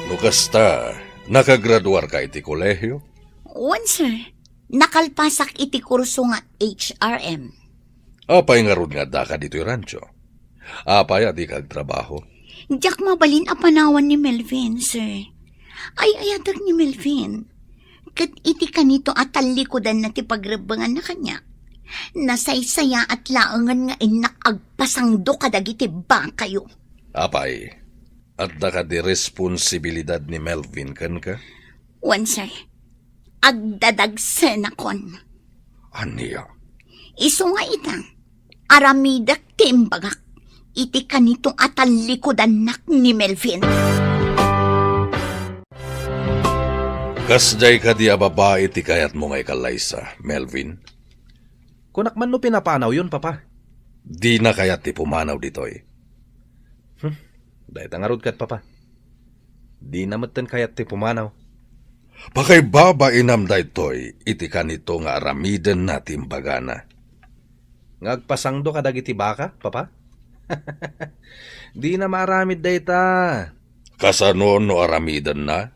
No kasta, nakagraduarka iti kolehio? Wen, sir. Nakalpasak iti kurso nga H R M. Apay ngarud nga addaka ditoy rancho? Apay a dika agtrabaho? Diak mabalin a panawan ni Melvin, sir. Ay-ayatek ni Melvin. Ket iti kanito a tallikudanna ti pagrebbenganna kaniak, nasaysayaat laengen nga innak agpasangdo kadagiti bakayo. Apay, adda kadi responsibilidad ni Melvin kenka? Wen, sir. Agdadagsenakon. Ania? Isu nga ita, aramidek ti imbagak iti kanito a tallikudannak ni Melvin. Kasdiay kadi a babai ti kayatmo nga ikallaysa, Melvin? Kunak man no pinapanawyon, Papa. Dina kayat ti pumanaw ditoy. Hmm, dayta ngarud ket, Papa. Dina metten kayat ti pumanaw. Pakaibabainam daytoy iti kanito nga aramidenna ti imbagana. Nga agpasangdo kadagiti baka, Papa? Dina maaramid dayta. Kasano no aramidenna?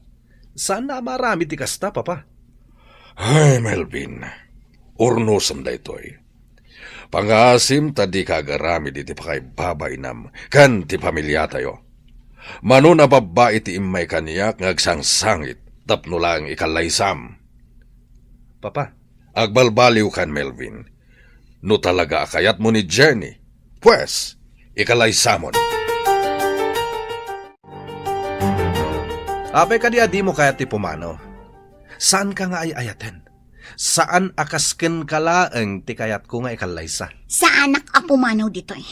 Saanna a maaramid ti kasta, Papa. Ay, Melvin, urnosem daytoy. Pangaasim ta dika agaramid iti pakaibabainam ken ti familiatayo. Mano a babbai ti immay kaniak nga agsangsangit tapno laeng ikallaysam. Papa. Agbalbaliwkan, Melvin. No talaga a kayatmo ni Jenny, pues, ikalaysamon. Apay kadi a dimo kayat ti pumanaw? Saanka nga ay-ayaten? Saan a kas kenka laeng ti kayatko nga ikallaysa? Saanak a pumanaw ditoy.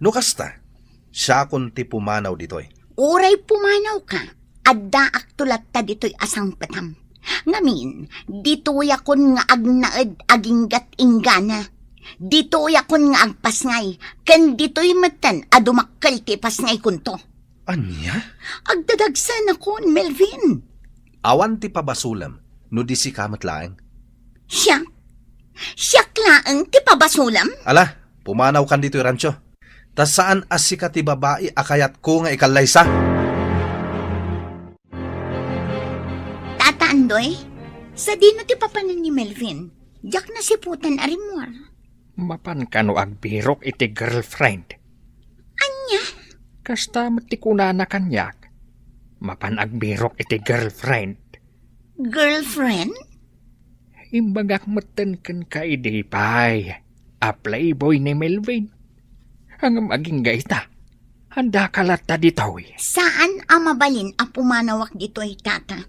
No kasta, siakon ti pumanaw ditoy. Uray pumanawka, addaakto latta ditoy a sangpetam. Ngamin, ditoyakon nga agnaed aginggat inggana. Ditoyakon nga agpasngay, ken ditoy metten a dumakkel ti ipasngaykonto. Ania? Agdadagsenakon, Melvin. Awan ti pabasolem no di sika met laeng. Siak? Siak laeng ti pabasolem? Ala, pumanawkan ditoy rancho. Ta saan a sika ti babai a kayatko nga ikallaysa. Tata Andoy, sadino ti papanen ni Melvin? Diak nasiputan a rimmuar. Mapan kano agbirok iti girlfriend? Ania? Kasta met ti kunana kaniak. Mapan agbirok iti girlfriend. Girlfriend? Imbagak metten kenka idi pay a playboy ni Melvin. Ngem agingga ita, andaka latta ditoy. Saan a mabalin a pumanawak ditoy, Tata.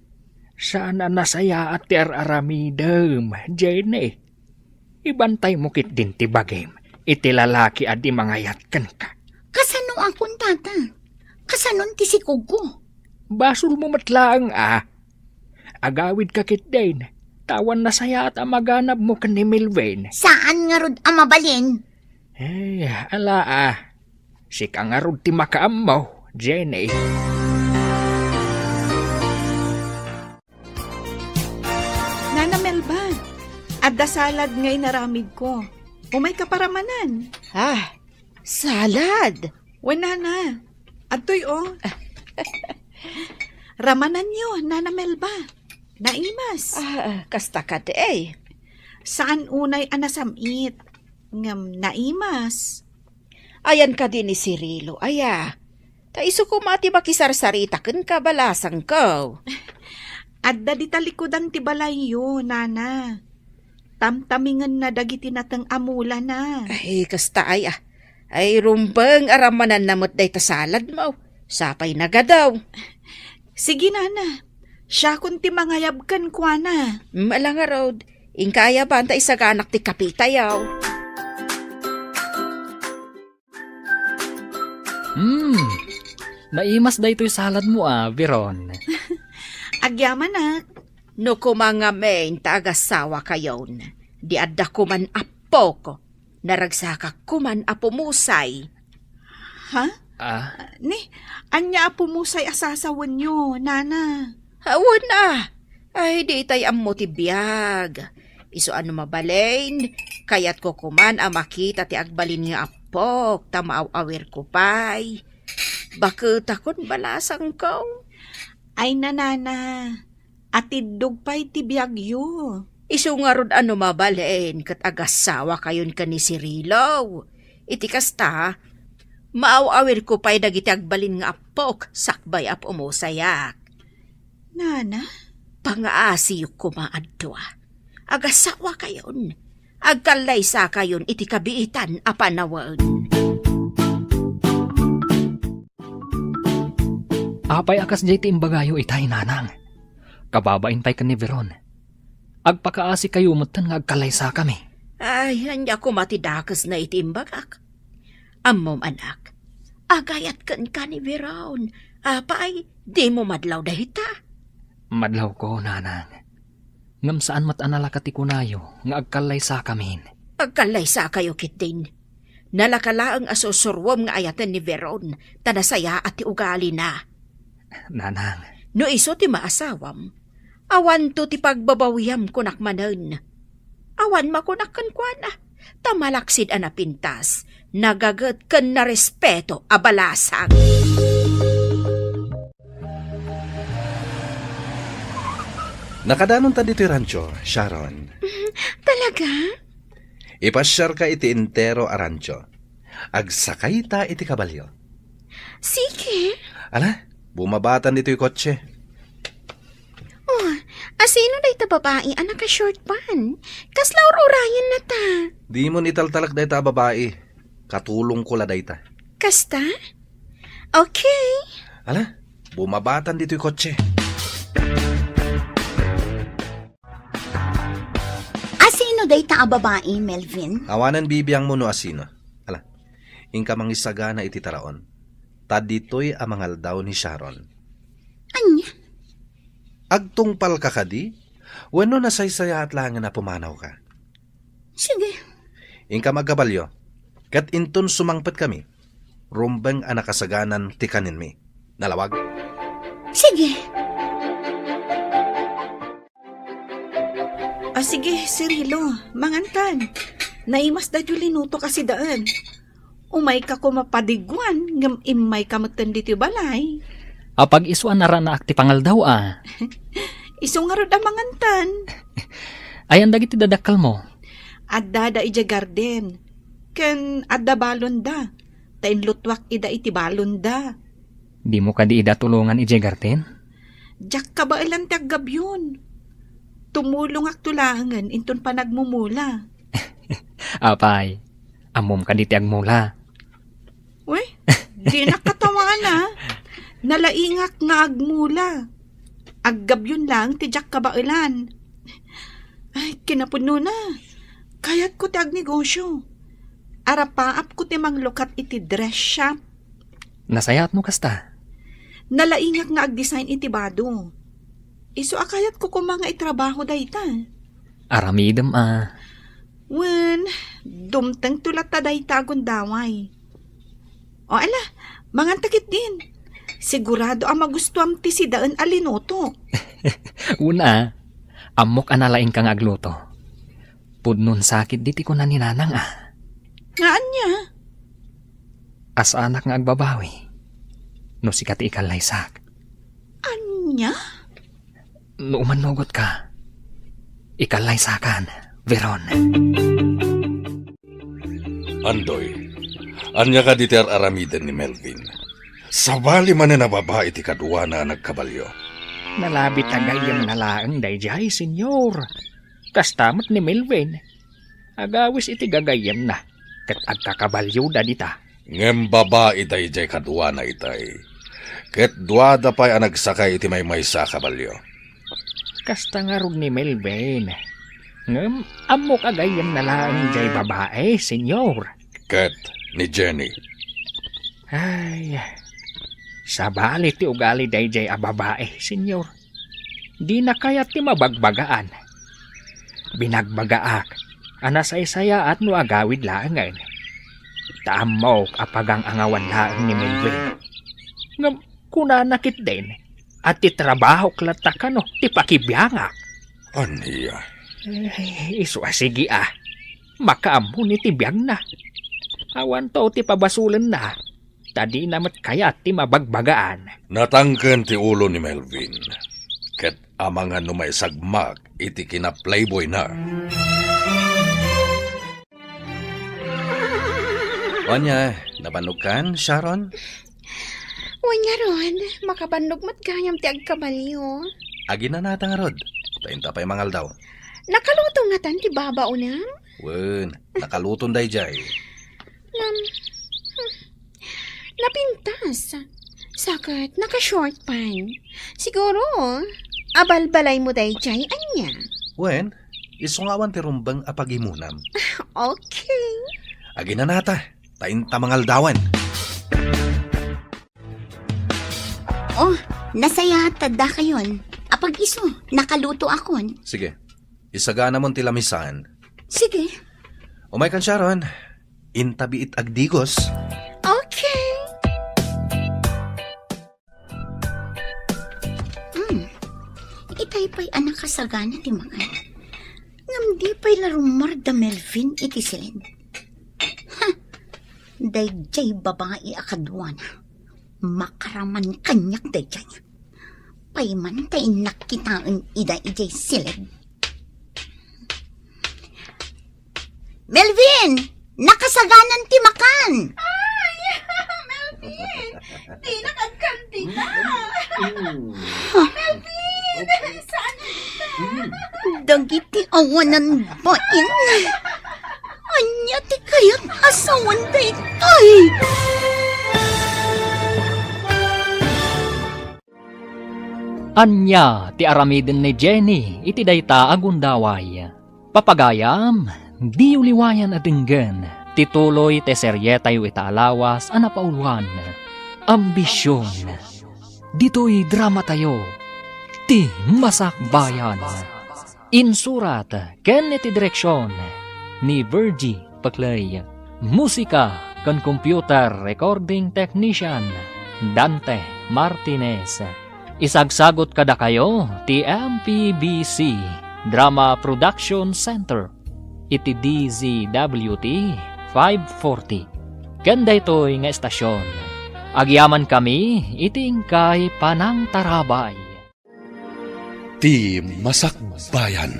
Saan a nasayaat ti ar-aramidem, Jenny. Ibantaymo ketdin ti bagim iti lalaki a di mangayat kenka. Kasanoakon, Tata? Kasanon ti sikogko? Basolmo met laeng a. Agawidka ketdin, ta awan nasayaat a maganabmo ken ni Melvin. Saan ngarud a mabalin? Eh, ala a. Sika ngarud ti makaammo, Jenny. Nana Melba, adda salad nga inaramidko. Umayka paramanan. Ah, salad? Wen, Nana. Adtoy, oh. Ramananyo, Nana Melba. Naimas. Ah, kasta kadi, eh. Saan unay a nasam-it, ngem naimas. Ayan kadi ni Cirilo, aya? Ta isu koma ti makisarsarita kenka, balasangko. Adda di talikudan ti balayyo, nana. Tamtamingenna dagiti nateng a mulana. Ay, kasta ay, ah. Ay, rumbeng a rammananna met dayta saladmo. Sapay nagadaw. Sige, nana. Siakon ti mangayab kenkuana. Ala ngarud, inka ayaban ta isaganak ti kapitayo. Hmm, naimas daytoy saladmo a, Veron. Agyamanak. No koma ngamin ta agasawakayon, di adda koman appok, naragsakak koman a pumusay. Ha? Ah? Ni, ania a pumusay a sasawenyo, nana? Awan a. Ay, di itay ammo ti biag. Isu a no mabalin, kayatko koman a makita ti agbalin nga appok, ta maaw-awirko pay. Baketakon, balasangko. Ay, nanana, atiddog pay ti biagyo. Isu ngarud a no mabalin ket agasawakayon ken ni Cirilo. Iti kasta, maaw-awirko pay dagiti agbalin nga appok sakbay a pumusayak. Nana? Pangaasiyok koma a dua. Agasawakayon. Agkallaysakayon iti kabiitan a panawen. Apay a kasdiay ti imbagayo itay, nanang? Kababain pay ken ni Veron. Agpakaasikayo metten nga agkallaysakami. Ay, ania koma ti dakesna iti imbagak? Ammom, anak, agayat kenka ni Veron. Apay, dimo madlaw dayta? Madlawko, nanang. Ngem saan met a nalaka ti kunayo nga agkallaysakamin. Agkallaysakayo ketdin. Nalaka laeng a sursuruem nga ayaten ni Veron, ta nasayaat ti ugalina. Nanang. No isu ti maasawam, awanto ti pagbabawiam, kunak manen. Awan makunak kenkuana, ta malaksid a napintas, nagaget ken narespeto a balasang. Nakadanonta ditoy rancho, Sharon. Talaga? Ipasiarka iti entero a rancho. Agsakayta iti kabalio. Sige. Ala, bumabatan ditoy kotse. Oh, asino dayta babai a naka-short pant? Kasla ur-urayenna ta. Dimon italtalek dayta a babai. Katulongko la dayta. Kasta? Okay. Ala, bumabatan ditoy kotse. Asino dayta a babai, Melvin? Awanen bibiangmo no asino. Ala, inka mangisagana iti taraon. Ta ditoy a mangaldaw ni Sharon. Ania? Agtungpalka kadi? Wenno nasaysayaat laengen a pumanawka? Sige. Inka agkabalio, ket inton sumangpetkami, rumbeng a nakasaganan ti kaninmi. Nalawag? Sige. Ah, sige, Cirilo, mangantan. Naimas daytoy linutok a sidaen. Umayka koma padiguan, ngem immayka metten ditoy balay. Apag-isu a naranaak ti pangaldaw a. Isu ngarud a mangantan. Ayan dagiti dadakkelmo? Adda da idiay garden. Ken adda balonda. Ta inlutuak ida iti balonda. Dimo kadi ida tulongan idiay garden? Diak kabaelan ti aggabion. Tumulongakto laengen inton panagmumula. Apay, ammom kadi ti agmula? Uy, dinak katawana. Nalaingak nga agmula. Aggabion laeng ti diak kabaelan. Ay, kinapudnona. Kayatko ti agnegosyo. Arapaapko ti manglukat iti dress shop. Nasayaat no kasta? Nalaingak nga agdesign iti bado. Isu a kayatko koma nga itrabaho dayta. Aramidem a. Wen, dumtengto latta dayta a gundaway. O ala, manganta ketdin. Sigurado a magustuam ti sidaen a linutok. Una, ammok a nalaingka nga agluto. Pudnon sakit diti kuna ni Nanang a. Nga ania? Asanak nga agbabawi. No sika ti ikallaysak. Ania? No umannugotka, ikallaysakan. Veron. Andoy, ania kadi ti ar-aramiden ni Melvin? Sabali manen a babai ti kaduana a nagkabalio. Nalabit a gayyemna laeng daydiay, Senyor. Kasta met ni Melvin. Agawis iti gagayyemna, ket agkakabalioda dita. Ngem babai daydiay kaduana itay, ket duada pay a nagsakay iti maymaysa a kabalio. Kasta ngarud ni Melvin. Ngem ammok a gayyemna laeng diay babai, Senyor. Ket ni Jenny. Ay, sabali ti ugali daydiay a babai, Senyor. Dina kayat ti mabagbagaan. Binagbagaak a nasaysayaat no agawid laengen. Ta ammok a pagang-angawan laeng ni Melvin. Ngem kunana ketdin a ti trabahok latta kano ti pakibiangak. Ania? Eh, isu a sige a. Makaammo ni ti biagna. Awanto ti pabasolenna. Ta dina met kayat ti mabagbagaan. Natangken ti ulo ni Melvin, ket amangan no maisagmak iti kina-playboyna. Ania, nabannogkan, Sharon? Wen ngarud, makabannog met gayam ti agkabalio. Aginanata ngarud, ta inta pay mangaldaw. Nakaluto ngatan ti babaonem? Wen, nakaluton daydiay. Ngem, hmm, napintas. Sa ket naka-short pant. Siguro, abalbalaymo daydiay, ania? Wen, isu nga awan ti rumbeng a pagimonam. Okay. Aginanata, ta inta mangaldawan. Oh, nasayaat ta dakayon. Apag-isu, nakalutoakon. Sige, isaganamon ti lamisan. Sige. Umaykan, Sharon. Intabiit agdigos. Okay. Hmm. Itay pay a nakasagana ti makan. Ngem di pay la rummuar da Melvin iti siled. Ha! Daydiay babai a kaduana. Makaraman kaniak daydiay. Payman ta innak kitaen ida idiay siled. Melvin! Nakasaganan ti makan! Ay! Melvin! Dinak agkandida! Melvin! Saan kita? Dagiti awanan bain. Ania ti kayat a sawen daytoy? Ania ti aramiden ni Jenny iti dayta a gundaway? Papagayam, diyo liwayan a denggen ti tuloy ti serietayo ita a lawas a napauluan, Ambision. Ditoy dramatayo, ti Masakbayan. Insurat ken iti direksion ni Virgie Paclay. Musika ken computer recording technician, Dante Martinez. Isagsagut kadakayo ti M P B C Drama Production Center iti D Z W T five forty. Ken daytoy nga estasion, agyamankami iti inkay panangtarabay. Ti Masakbayan.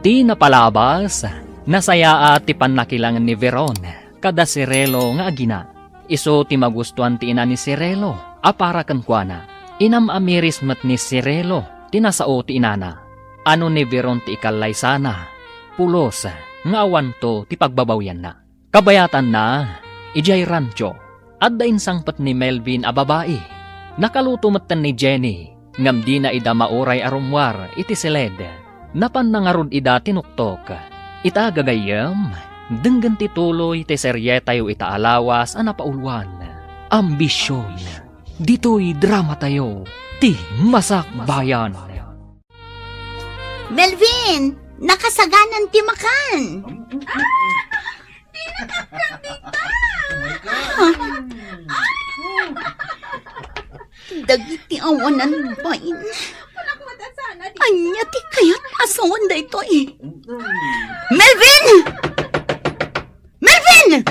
Ti napalabas, nasayaat ti pannakilangen ni Veron kada Cirelo nga agina. Isu ti magustuan ti ina ni Cirelo a para kenkuana. Inam-amiris met ni Cirelo ti nasao ti inana. Anu ni Veron ti ikallaysana, pulos nga awanto ti pagbabawianna. Kabayatanna, idiay rancho, adda insangpet ni Melvin a babai. Nakaluto metten ni Jenny, ngem dina ida mauray a rummuar iti siled. Napanna ngarud ida tinuktok. Ita gagayyem, denggen ti tuloy ti serietayo ita a lawas a napauluan, Ambision. Ditoy dramatayo, ti Masakbayan. Melvin, nakasaganan ti makan. Ah! Di nakapkandita! Dagiti awanan bain. Ania ti kayat a sawen daytoy? Melvin! Melvin!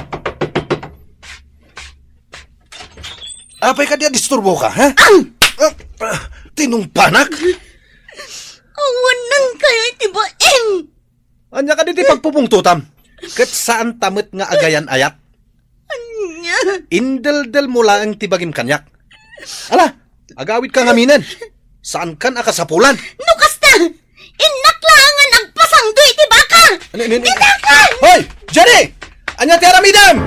Apay kadi a disturbo ka, ha? Ah! Ah, ah, tinungpanak? Awanan kayo iti ba? Ania kadi ti pagpupungtotam? Ket saanta met nga agayan-ayat. Ania? Indeldel mo laeng ti bagim kaniak. Ala, agawidka ngaminen. Saankan a kasapulan. No kasta, innak laengen agpasangdo iti baka. Ano, ano, ano? Ditakan! Hoy! Jenny! Ania ti aramidem?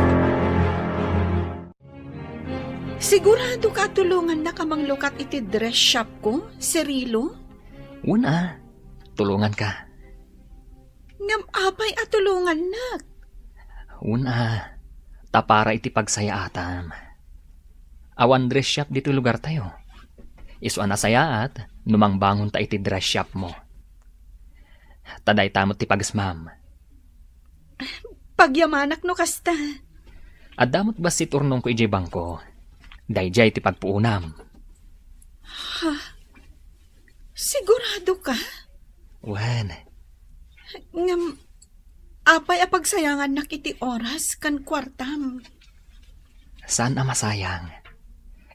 Sigurado ka a tulongannak a manglukat iti dress shop ko, Cirilo? Wen a, tulonganka. Ngem apay a tulongannak? Wen a, ta para iti pagsayaatam. Awan dress shop ditoy lugartayo. Isu a nasayaat no mangbangonta iti dress shop mo. Ta dayta met ti pagesmam. Pagyamanak no kasta. Adda met bassit urnongko idiay bangko. Daydiay ti pagpuonam. Ha? Sigurado ka? Wen. Ngem, apay a pagsayangannak iti oras ken kuartam? Saan a masayang.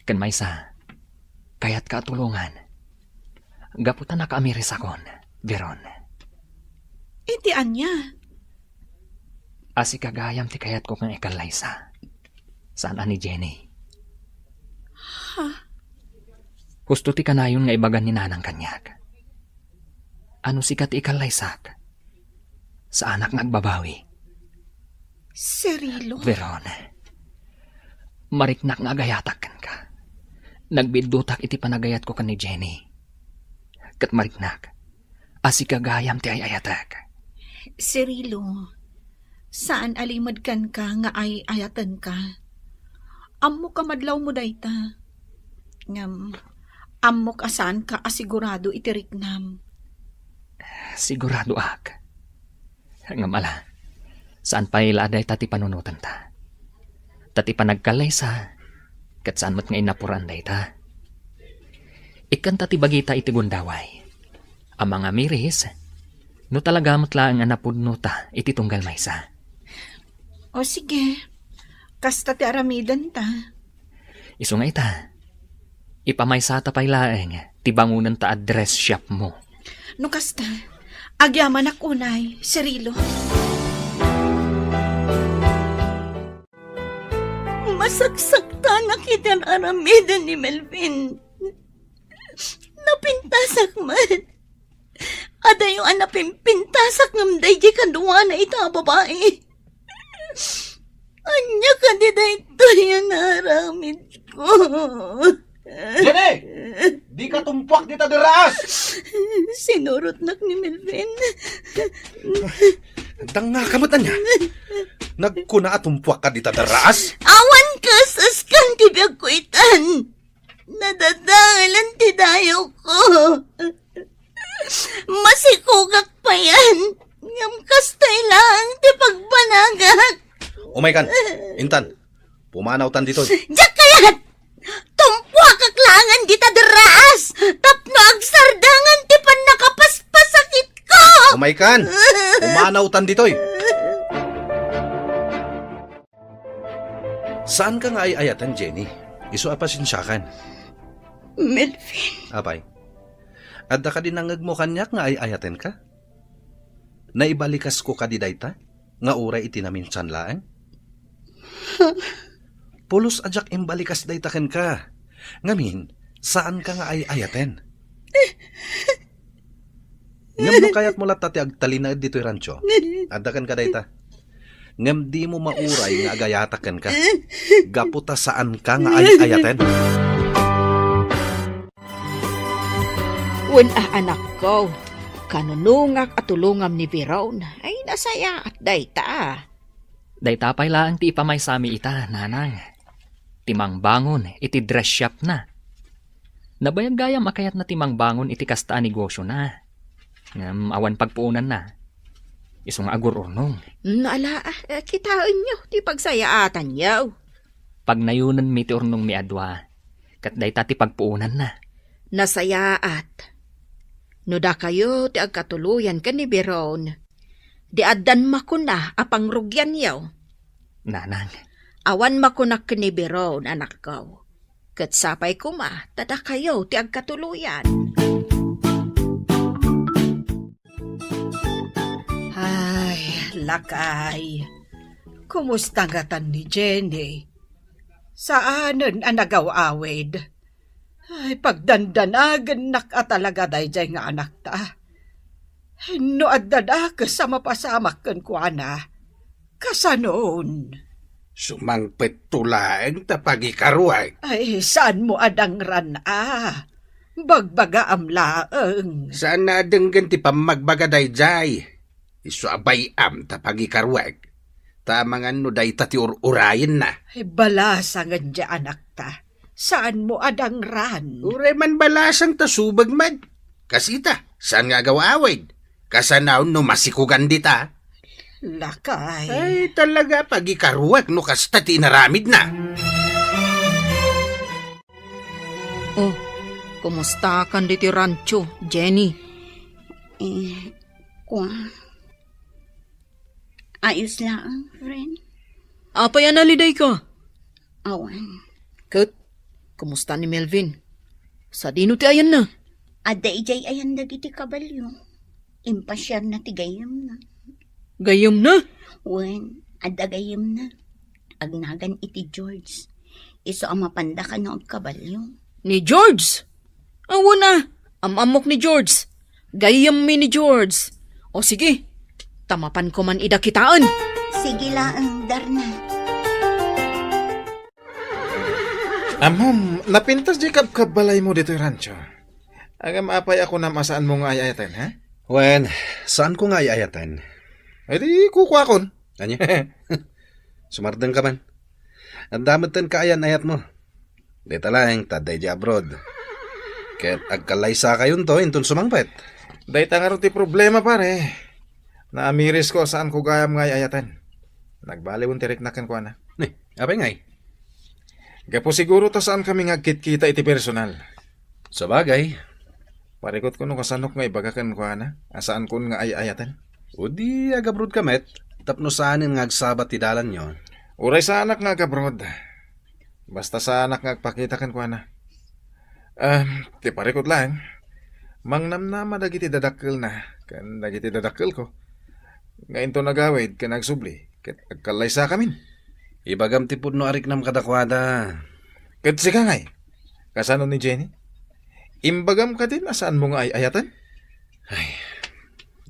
Ken maysa, kayatka a tulongan. Gapu ta nakaamirisakon, Veron. Iti ania? A sika gayam ti kayatko nga ikallaysa. Saan a ni Jenny. Ha? Husto ti kanayon nga ibagan ni Nanang kaniak. Ano sika ti ikallaysak? Saanak nga agbabawi. Cirilo? Veron, mariknak nga agayatak kenka. Nagbidutak iti panagayatko ken ni Jenny. Ket mariknak, a sika gayam ti ay-ayatek. Cirilo, saan a limed kenka nga ay-ayatenka. Ammok a madlawmo dayta. Ngem, ammok a saanka a sigurado iti riknam. Siguradoak. Ngem ala, saan pay la a dayta ti panunotanta. Ta ti panagkallaysa, ket saan met nga innapuran dayta. Ikkanta ti bagita iti gundaway. A mangamiris, no talaga met laeng a napudnota iti tunggal maysa. O sige, kasta ti aramidenta. Isu nga ita, ipamaysata pay laeng ti bangonenta a dress shop mo. No kasta, agyamanak unay, Cirilo. Masaksaktanak iti ar-aramiden ni Melvin. Napintasak met. Adayo a napimpintasak ngem daydi kaduana ita a babai. Ania kadi daytoy a naaramidko? Jenny! Dika tumpuak dita derraas! Sinurotnak ni Melvin. Dangngaka met ania? Nagkuna a tumpuakka dita derraas? Awan kaeseskan ti biagko itan. Nadadaelan ti dayawko. Masikogak payen, ngem kastoy laeng ti pagbanagak. Umaykan, intan, pumanawtan ditoy. Diak kayat! Tumpuakak laengen dita derraas tapno agsardangan ti pannakapaspasakitko! Umaykan, pumanawtan ditoy. Saanka nga ay-ayaten, Jenny. Isu a pasensiakan. Melvin. Apay, adda kadi nangngegmo kaniak nga ay-ayatenka? Naibalikas ko kadi dayta nga uray iti naminsan laeng? Pulos a diak imbalikas dayta kenka. Ngamin, saanka nga ay-ayaten. Ngem no kayatmo latta ti agtalinaed ditoy rancho, adda kenka dayta. Ngem dimo mauray nga agayatak kenka, gapu ta saanka nga ay-ayaten. Wen a, anakko, kanunongak a tulongam ni Veron. Ay, nasayaat dayta. Dayta pay laeng ti ipamaysami ita, nanang. Ti mangbangon iti dress shopna. Nabayag gayam a kayatna ti mangbangon iti kasta a negosiona. Ngem awan pagpuonanna. Isu nga agur-urnong. Nala, eh, kitaenyo ti pagsayaatanyo. Pagnayonenmi ti urnongmi a dua, ket dayta ti pagpuonanna. Nasayaat. No dakayo ti agkatuloyan ken ni Biron, di addan makuna a pangrugianyo. Nanang. Awan makunak ken ni Biron, anakko. Ket sapay koma ta dakayo ti agkatuloyan. Ah, Lakay, kumusta ngatan ni Jenny? Saanen a nagaw-awid? Ay, pagdandanagennak a talaga daydiay nga anakta. No adda dakes a mapasamak kenkuana, kasanon? Sumangpetto laeng ta pagikaruek. Ay, saanmo a dangran a? Bagbagaam laeng. Saan a denggen ti pammagbaga daydiay? Isu a bay-am ta pagikaruek. Ta amangan no dayta ti ur-urayenna. Ay, balasangen diay anakta. Saanmo a dangran? Uray man balasang ta subeg met. Kasita, saan nga agaw-awid? Kasanaon no masikugan dita? Lakay. Ay, talaga, pagikaruek no kasta ti inaramidna. Oh, kumustakan ditoy rancho, Jenny? Eh, kua. Ayos laeng, friend. Apay a nalidayka? Awan. Ket, kumusta ni Melvin? Sadino ti ayanna? Adda idiay ayan dagiti kabalio. Impasiarna ti gayyemna. Gayyemna? Wen, adda gayyemna. Agnagan iti George. Isu a mapanda kano agkabalio. Ni George? Awan a, am-ammok ni George. Gayyemmi ni George. O sige, ta mapanko man ida kitaen. Sige laeng, Darna. Ammom, napintas diay kabkabbalaymo ditoy rancho. Ngem apay a kunam a saanmo nga ay-ayaten, ha? Wen, saanko nga ay-ayaten. Ay di, kukuakon. Ania? Sumardengka man. Adda met ti kaayan-ayatmo. Dita laeng ta adda idiay abroad. Ket agkallaysakayonto inton sumangpet. Dayta ngarud ti problema, pare. Naamirisko a saanko gayam nga ay-ayaten. Nagbaliwen ti riknak kenkuana. Ni, apay ngay? Gapu siguro ta saankami nga agkitkita iti personal. Sabagay. Parikutko no kasanok nga ibaga kenkuana a saankon nga ay-ayaten. O di agabrodka met, tapno saanen nga agsabat ti dalanyo. Uray saanak nga agabroad. Basta saanak nga agpakita kenkuana. Ah, ti parikut laeng, mangnamnama dagiti dadakkelna ken dagiti dadakkelko nga inton agawid ken agsubli ket agkallaysakamin. Ibagam ti pudno a riknam kadakuada. Ket sika ngay, kasano ni Jenny? Imbagam kadin a saanmo nga ay-ayaten? Ay,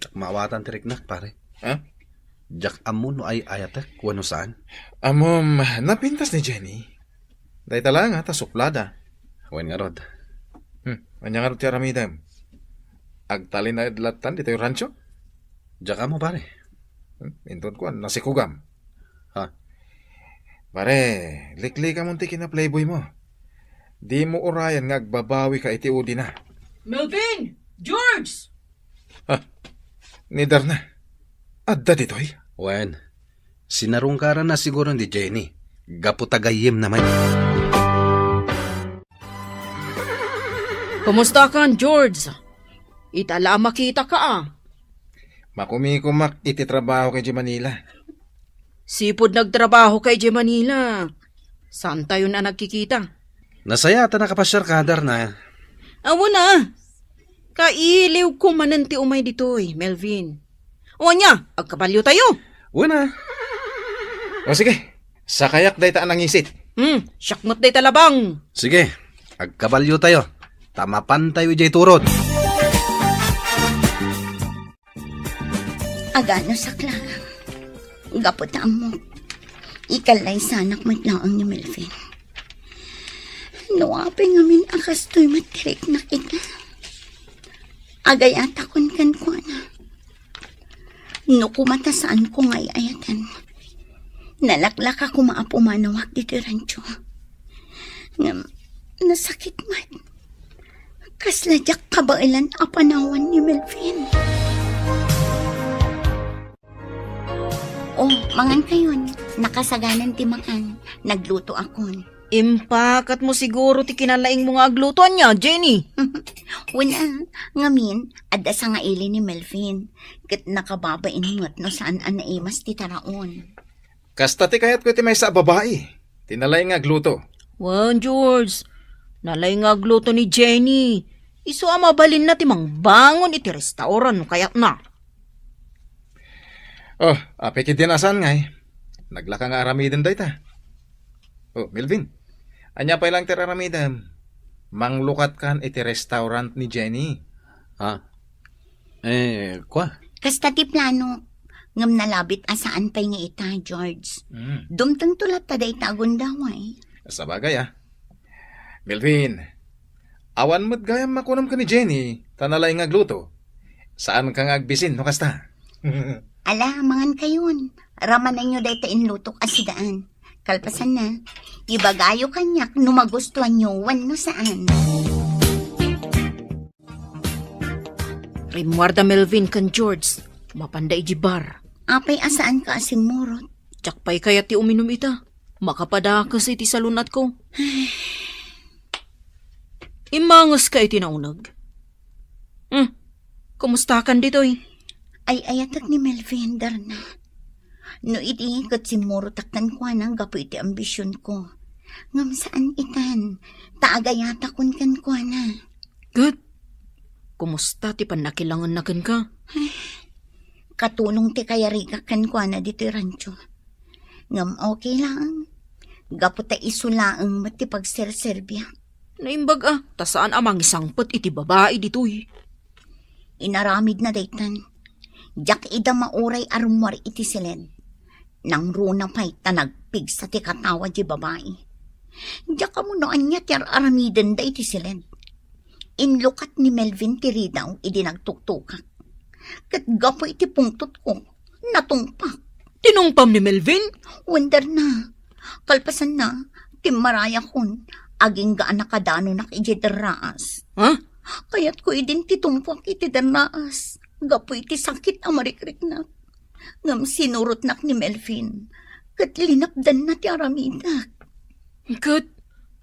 diak maawatan ti riknak, pare. Ha? Diak ammo no ay-ayatek wenno saan. Ammom, napintas ni Jenny. Dayta laeng a ta suplada. Wen ngarud. Hmm, ania ngarud ti aramidem? Agtalinaed lattan ditoy rancho? Diak ammo, pare. Hmm, inton kuan, nasikugam. Ha? Pare, liklikamon ti kina-playboy mo. Dimo urayen nga agbabawika iti udina. Melvin! George! Ah, ni Darna. Adda ditoy? Wen, sinarungkaranna siguro ni Jenny. Gapu ta gayyemna met. Kumustakan, George? Ita la a makitaka, a. Makumikumak iti trabaho kay Manila. Sipud nagtrabahoka idiay Manila, saantayon a nagkikita. Nasayaat a nakapasiarka, Darna. Awan a. Kailiwko manen ti umay ditoy, Melvin. O ania, agkabaliotayo? Wen a. O sige, sakayak dayta a nangisit. Hmm, siak met dayta labang. Sige, agkabaliotayo. Ta mapantayo idiay turod. Agano sakla. Gapu ta ammok, ikallaysanak met laeng ni Melvin. No apay ngamin a kastoy met ti riknak ita, agayatakon kenkuana. No kuma ta saanko nga ay-ayaten, nalaklaka koma a pumanawak ditoy rancho. Ngem, nasakit met. Kasla diak kabaelan a panawan ni Melvin. Oh, mangankayon. Nakasaganan ti makan. Naglutoakon. Impakatmo siguro ti kinalaingmo nga agluto, ania, Jenny? Wen a, ngamin, adda sangaili ni Melvin. Ket nakababain met no saan a naimas ti taraon. Kasta ti kayatko iti maysa a babai, ti nalaing nga agluto. Wen, George, nalaing nga agluto ni Jenny. Isu a mabalinna ti mangbangon iti restaurant no kayatna. Oh, apay ketdin a saan ngay? Naglaka nga aramiden dayta. Oh, Melvin, ania pay lang ti aramidem? Manglukatkan iti restaurant ni Jenny. Ha? Eh, kua? Kasta ti plano. Ngem nalabit a saan pay nga ita, George. Mm. Dumtengto latta dayta a gundaway. Sabagay, ah. Melvin, awan met gayam makunam ken ni Jenny, ta nalaing nga agluto. Saanka nga agbisin no kasta? Ala, mangankayon. Ramanenyo dayta inlutok a sidaan. Kalpasanna, ibagayo kaniak no magustuanyo wenno saan. Rimmuarda Melvin ken George, mapanda iti bar. Apay a saanka a simmurot? Diak pay kayat ti uminum ita. Makapadakes iti salun-atko. Immangeska iti nauneg. Hmm, kumustakan ditoy? Ay-ayatek ni Melvin, Darna. No idi ket simmurotak kenkuana gapu iti ambisionko. Ngem saan itan, ta agayatakon kenkuana. Ket, kumusta ti pannakilangenna kenka? Katulong ti kayarigak kenkuana ditoy rancho. Ngem okay laeng. Gapu ta isu laeng met ti pagserserbiak. Naimbag a, ta saan a mangisangpet iti babai ditoy. Inaramidna daytan. Diak ida mauray a rummuar iti siled. Nangruna pay ta nagpigsa ti katawa di babai. Diak ammo no ania ti ar-aramidenda iti siled. Inlukat ni Melvin ti ridaw idi nagtuktukak. Ket gapu iti pungtotko, natungpak. Tinungpam ni Melvin? Wonder na. Kalpasanna, timmarayakon, agingga a nakadanunak idiay derraas. Ha? Kayatko idin ti tungpak iti derraas, gapu iti sakit a marikriknak. Ngem sinurotnak ni Melvin, ket linapdanna ti aramidak. Ket,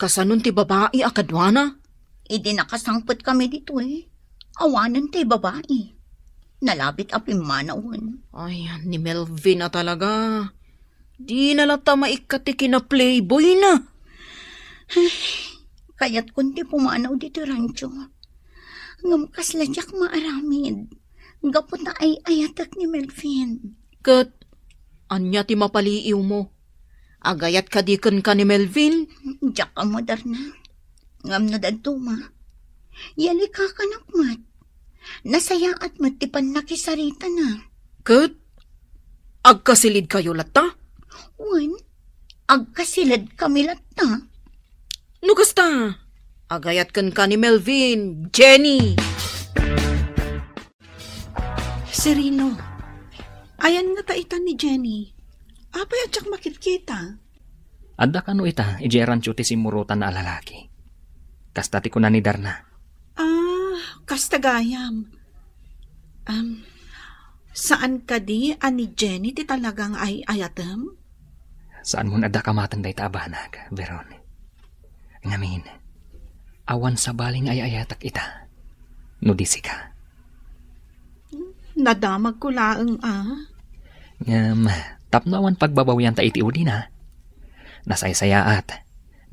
kasanon ti babai a kaduana? Idi nakasangpetkami ditoy, awanen tay babai. Nalabit a pimmanawen. Ay, ni Melvin a talaga. Dina latta maikkat ti kinaplayboyna. Ay, kayatkon ti pumanaw ditoy rancho. Ngem kasla diak maaramid. Gapu ta ay-ayatek ni Melvin. Ket, ania ti mapaliiwmo? Agayat kadi kenka ni Melvin? Diak ammo, Darna. Ngem no dadduma, yalikakanak met. Nasayaat met ti pannakisaritana. Ket agkasilidkayo latta? Wen, agkasilidkami latta. No kasta, agayat kenka ni Melvin, Jenny. Cirilo, ayan ngata ita ni Jenny? Apay a diak makitkita? Adda kano ita idiay rancho ti simmurotanna a lalaki. Kasta ti kuna ni Darna. Ah, kasta gayam. Am, saan kadi a ni Jenny ti talaga nga ay-ayatem? Saanmon adda kamaten dayta a banag, Veron. Ngamin, awan sabali nga ay-ayatek ita, no di sika. Nadamagko laeng a. Ngem, tapno awan pagbabawianta iti udina, nasaysayaat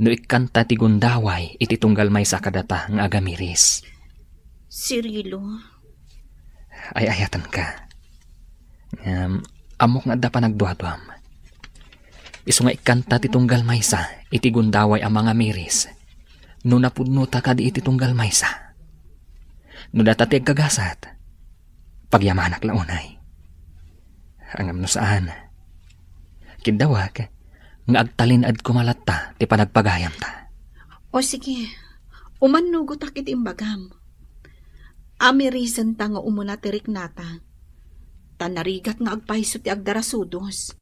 no ikkanta ti gundaway iti tunggal maysa kadata nga agamiris. Cirilo. Ay-ayatenka. Ngem, ammok nga adda panagduaduam. Isu nga ikkanta ti tunggal maysa iti gundaway a mangamiris no napudnota kadi iti tunggal maysa. No data ti agkagasat, pagyamanak la unay. Ngem no saan, kiddawak nga agtalin-ed koma latta ti panagpagayamta. O sige, umannugotak iti imbagam. Amirisenta nga umuna ti riknata. Ta narigat nga agpayso ti agdarasudos.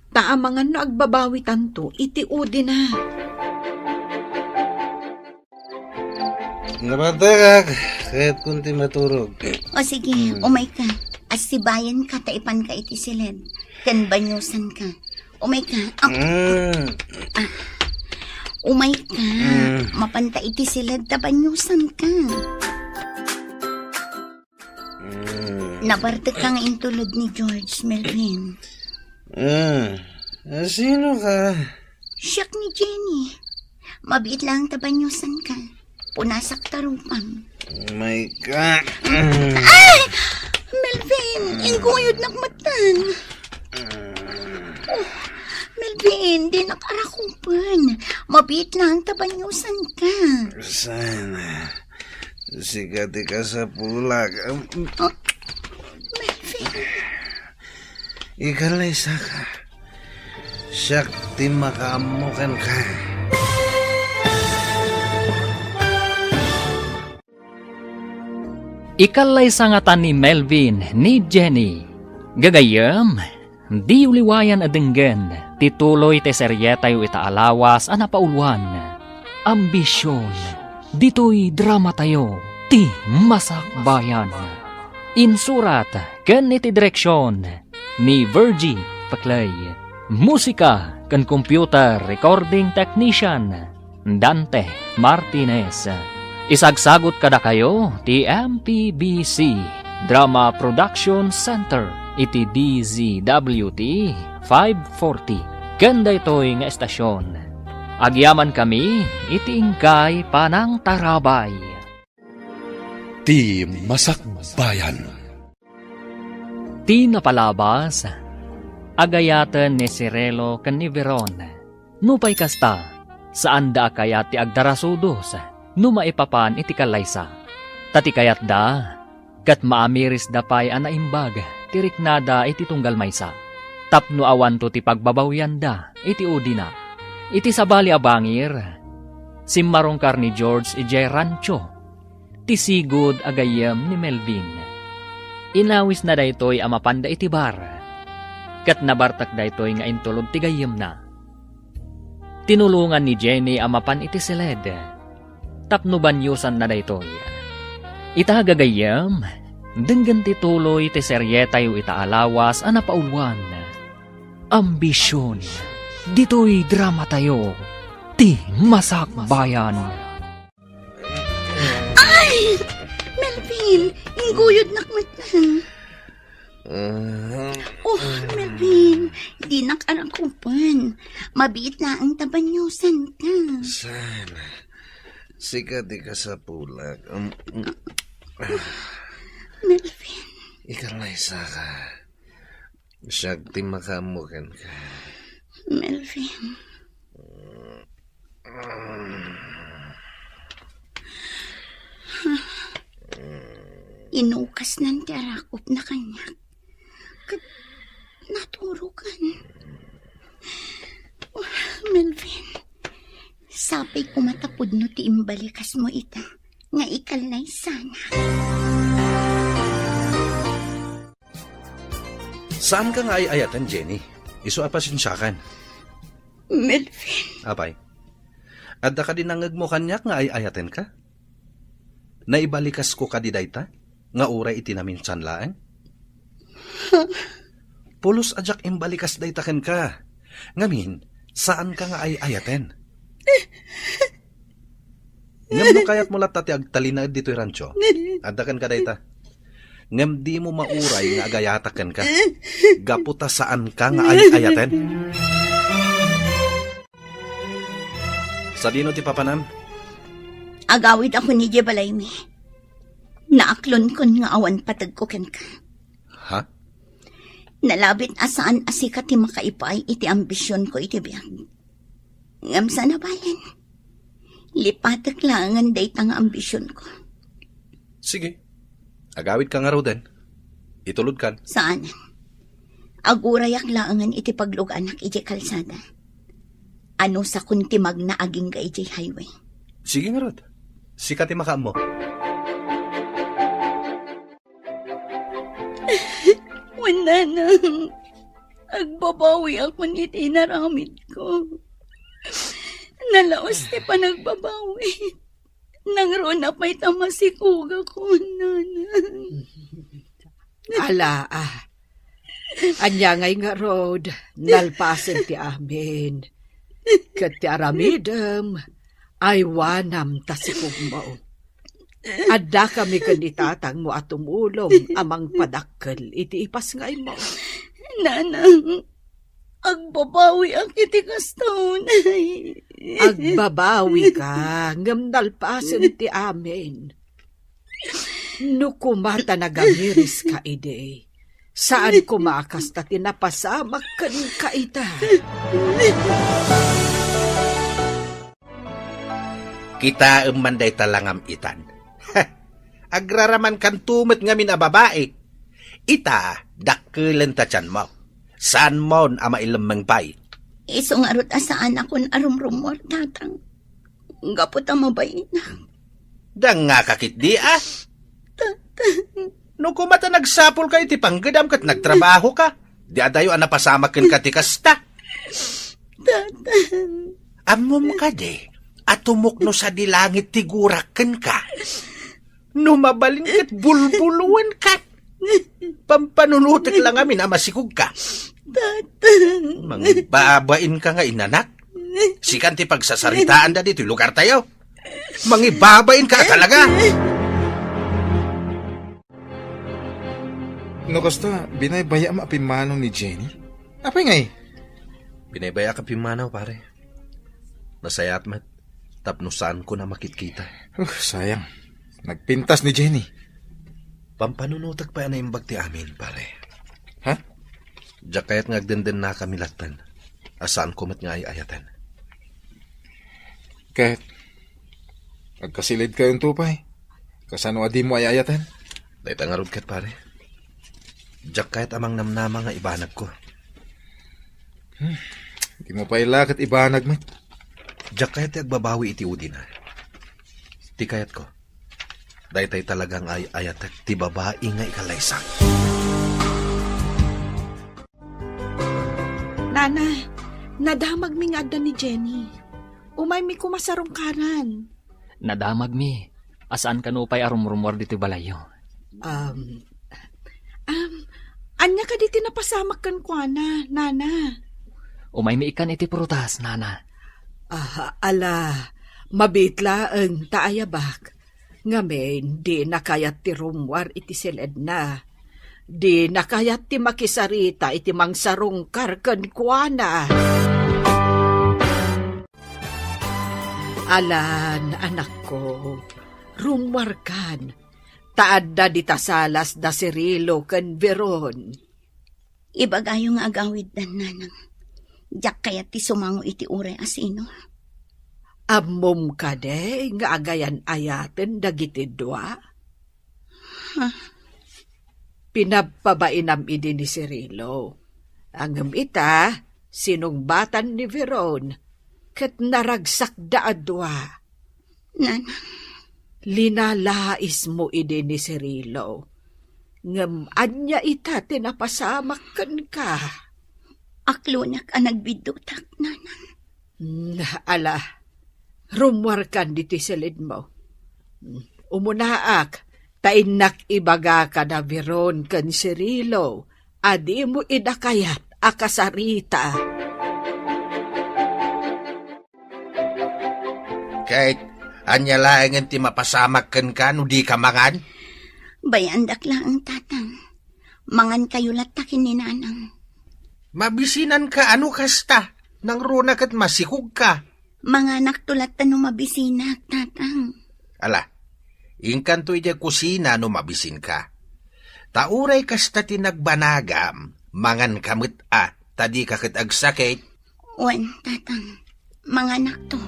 Ta amangan no agbabawitanto iti udina. Nabatekak, kayatkon ti maturog. O sige, Hmm. umayka. Assibayanka ta ipanka iti siled. Ken banyosanka. Umayka. Ah, Mm. ah. Umayka. Mm. Mapanta iti siled ta banyosanka. Mm. Nabartek ka nga intulod ni George, Melvin. Ah, ah, sino ka? Siak ni Jenny. Mabiit lang ta banyosanka. Punasak ta rupam. Oh my God. Ay! Melvin, inggoyodnak metten. Oh, Melvin, dinak arakupen. Mabiit lang ta banyosanka. Saan? Sika ti kasapulak. Um, Oh, Melvin. Ikalaysaka. Siak ti makaammo kenka. Ikallaysa ngata ni Melvin ni Jenny. Gagayyem, diyo liwayan a denggen ti tuloy ti serietayo ita a lawas a napauluan, Ambision. Ditoy dramatayo, ti Masakbayan. Insurat ken iti direksion ni Virgie Paclay. Musika ken computer recording technician, Dante Martinez. Isagsagut kadakayo ti M P B C Drama Production Center iti D Z W T five forty ken daytoy nga estasion. Agyamankami iti inkay panangtarabay. Ti Masakbayan. Ti napalabas, agayaten ni Cirilo ken ni Veron. Nupay kasta, saanda a kayat ti agdarasudos no maipapan iti kallaysa. Ta ti kayatda, ket maamirisda pay a naimbag ti riknada iti tunggal maysa, tapno awanto ti pagbabawianda iti udina. Iti sabali a bangir, simmarungkar ni George idiay rancho ti sigud a gayyem ni Melvin. Inawisna daytoy a mapanda iti bar, ket nabartek daytoy nga intulod ti gayyemna. Tinulongan ni Jenny a mapan iti siled tapno banyosanna daytoy. Ita gagayyem, denggen ti tuloy ti serietayo ita a lawas a napauluan, Ambision. Ditoy dramatayo, ti Masakbayan. Ay! Melvin, ingguyodnak met. Ah. Oh, Melvin, dinak arakupen. Mabiit laeng ta banyosanka. Saan? Sika ti kasapulak. Um, um. Melvin. Ikalaysaka. Siak ti makaammo kenka. Melvin. Inukasnan ti arakupna kaniak. Ket naturokan. Oh, Melvin, sapay koma ta pudno ti imbalikasmo ita nga ikallaysanak. Saanka nga ay-ayaten, Jenny. Isu a pasensiakan. Melvin. Apay, adda kadi nangngegmo kaniak nga ay-ayatenka? Naibalikasko kadi dayta nga uray iti naminsan laeng? Pulos a diak imbalikas dayta kenka. Ngamin, saanka nga ay-ayaten. Ngem no kayatmo latta ti agtalinaed ditoy rancho, adda kenka dayta. Ngem dimo mauray nga agayatak kenka, gapu ta saanka nga ay-ayaten. Sadino ti papanam? Agawidakon idiay balaymi. Naaklonkon nga awan pategko kenka. Ha? Nalabit a saan a sika ti makaipaay iti ambisionko iti biag. Ngem saan a balen, lipatek laengen dayta nga ambisionko. Sige. Agawidka ngaruden. Itulodkan. Saan. Agurayak laengen iti pagluganak idiay kalsada. Anusakon ti magna agingga idiay highway. Sige ngarud. Sika ti makaammo. Wen, nanang, agbabawiakon iti inaramidko. Nalaus ti panagbabawi. Nangruna pay ta masikugakon, nanang. Ala, ah. Ania ngay ngarud, nalpasen ti amin. Ket ti aramidem, aywanam ta sikugmo. Addakami ken ni tatangmo a tumulong a mangpadakkel iti ipasngaymo. Nanang, agbabawiak iti kasta unay. Agbabawika, ngem nalpasen ti amin. No koma ta nagamiriska idi, Saan koma a kasta ti napasamak kenka ita. Kitaem man dayta langam itan. Agraramankanto met ngamin a babai. Ita, dakkelenta ti tianmo. Saanmon a mailemmeng pay. Isu ngarud a saanakon a rumrummuar, Tatang. Gapu ta mabain. Dangngaka ketdi, a? Tatang. No koma ta nagsapulka iti panggedam ket nagtrabahoka, di adayo a napasamak kenka ti kasta. Tatang. Ammom kadi a tumukno sadi langit ti gurak kenka? No mabalin ket bulbuloenka. Pampanunotek la ngamin a masikogka. Tatang. Mangibabainka nga inanak. Sikan ti pagsasaritaanda ditoy lugartayo. Mangibabainka talaga. No kasta, binaybaya-, ma a pimmanaw ni Jenny? Apay ngay? Binaybaya-, ka pimmanaw, pare. Nasayaat met, tapno saanko na makitkita. Uh, sayang. Nagpintas ni Jenny. Pampanunotek pay a naimbag ti amin, pare. Ha? Diak kayat nga agdendennakami latten, a saanko met nga ay-ayaten. Ket, agkasilidkayonto pay. Kasano a dimo ay-ayaten? Dayta ngarud ket, pare. Diak kayat a mangnamnama nga ibanagko. Hmm, dimo pay la ket ibanag met. Diak kayat ti agbabawi iti udina. Ti kayatko, daytay talaga nga ay-ayatek ti babai nga ikalaysak. Nana, nadamagmi nga adda ni Jenny. Umaymi koma sarungkaran. Nadamagmi. A saan kano pay a rumrumuar ditoy balayyo? Um, um, ania kadi ti napasamak kenkuana, Nana? Umaymi ikkan iti prutas, Nana. Ah, ala, mabiit laeng ta ayabak. Ngamin, dina kayat ti rummuar iti siledna. Dina kayat ti makisarita iti mangsarungkar kenkuana. Alan, anakko, rummuarkan, ta adda dita salas da Cirilo ken Veron. Ibagayo nga agawiddan, nanang. Diak kayat ti sumango iti uray a sino. Ammom kadi nga agayan-ayaten dagiti dua? Ha? Pinabpabainam idi ni Cirilo. Ngem ita, sinungbatan ni Veron, ket naragsakda a dua. Nanang. Linalaismo idi ni Cirilo. Ngem ania ita ti napasamak kenka? Aklonak a nagbiddutak, nanang. Mm, ala, rummuarkan ditoy silidmo. Mm, umunaak, ta innak ibaga kada Veron ken Cirilo a dimo ida kayat a kasarita. Ket, ania laengen ti mapasamak kenka no dika mangan? Bayaandak laeng, tatang. Mangankayo latta ken ni nanang. Mabisinanka a no kasta, nangruna ket masikogka. Manganakto latta no mabisinak, tatang. Ala, inkanto idiay kusina no mabisinka. Ta uray kasta ti nagbanagam, manganka met a, ta dika ket agsakit. Wen, tatang, manganakto.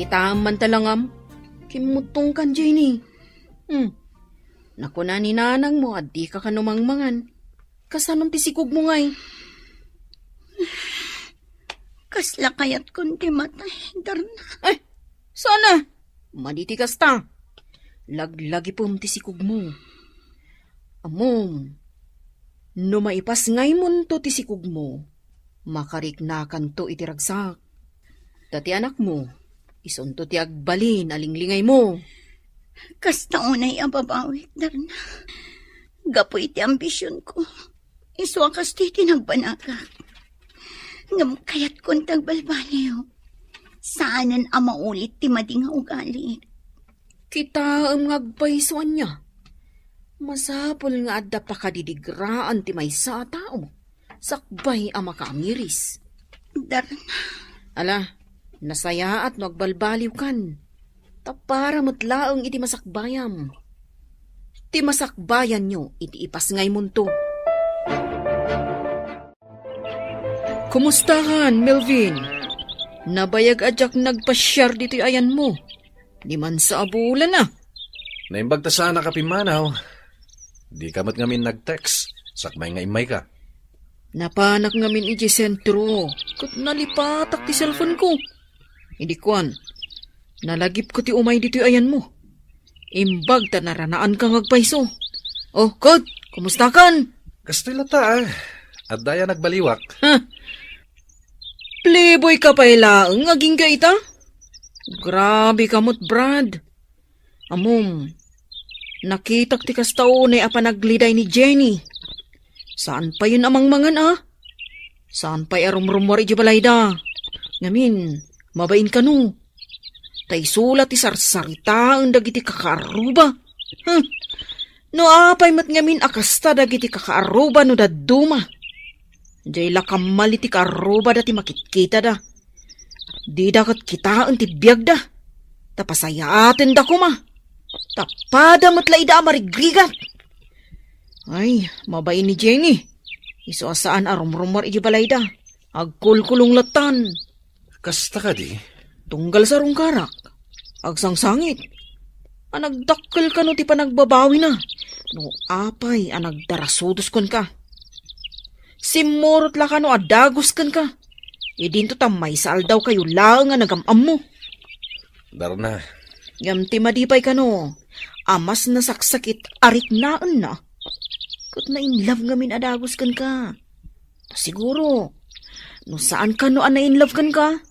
Kitaem man ta langam, kimmuttongkan, Jenny. Hmm. Nakuna ni nanangmo a dika kano mangmangan. Kasanon ti sikogmo ngay? Kasla kayatkon ti matay, Darna. Ay, sana! Madi ti kasta. Laglagipem ti sikogmo. Ammom, no maipasngaymonto ti sikogmo, makariknakanto iti ragsak. Ta ti anakmo, isunto ti agbalin a linglingaymo. Kasta unay a babawik, Darna. Gapu iti ambisionko, isu a kasta ti nagbanagak. Ngem kayatkon ti agbalbaliw. Saanen a maulit ti madi nga ugali. Kitaem nga agpayso ania. Masapul nga adda pakadidigraan ti maysa a tao sakbay a makaamiris. Darna. Ala, nasayaat no agbalbaliwkan. Ta para met laeng iti masakbayam. Ti masakbayanyo iti ipasngaymonto. Kumustakan, Melvin? Nabayag a diak nagpasiar ditoy ayanmo. Di man sa abulana. Naimbag ta saanak a pimmanaw. Di ka met ngamin nag-text. Sakbay nga immayka. Napanak ngamin iti sentro. Ket nalipatak ti cellphone ko. Idi kuan, nalagipko ti umay ditoy ayanmo. Imbag ta naranaanka nga agpayso. Oh, Kot, kumustakan? Kastoy latta, ah. Adda ya nagbaliwak. Ha? Playboy ka pay laeng, agingga ita? Grabe ka met, Brad. Ammom, nakitak ti kasta unay a panagliday ni Jenny. Saan payen a mangmangan, a? Saan pay a rumrumuar iti balayda? Ngamin, mabain kano? Ta isu la ti sarsaritaen dagiti kakaarruba. Huh! No apay met ngamin a kasta dagiti kakaarruba no dadduma? Diay la kammal iti kaarrubada ti makitkitada. Dida ket kitaen ti biagda. Ta pasayaatenda koma. Ta pada met la ida a marigrigat. Ay, mabain ni Jenny. Isu a saan a rumrumuar iti balayda. Agkulkulong lattan. Kasta kadi? Tunggal sarungkarak. Agsangsangit. A nagdakkel kano ti panagbabawina. No apay a nagdarasudos kenka. Simmurot la kano a dagus kenka. Idinto ta maysa aldaw kayo laeng a nagam-ammo. Darna. Ngem ti madi pay kano, a mas nasaksakit a riknaenna. Ket na-in love ngamin a dagus kenka. Ta siguro, no saan kano a na-in love kenka,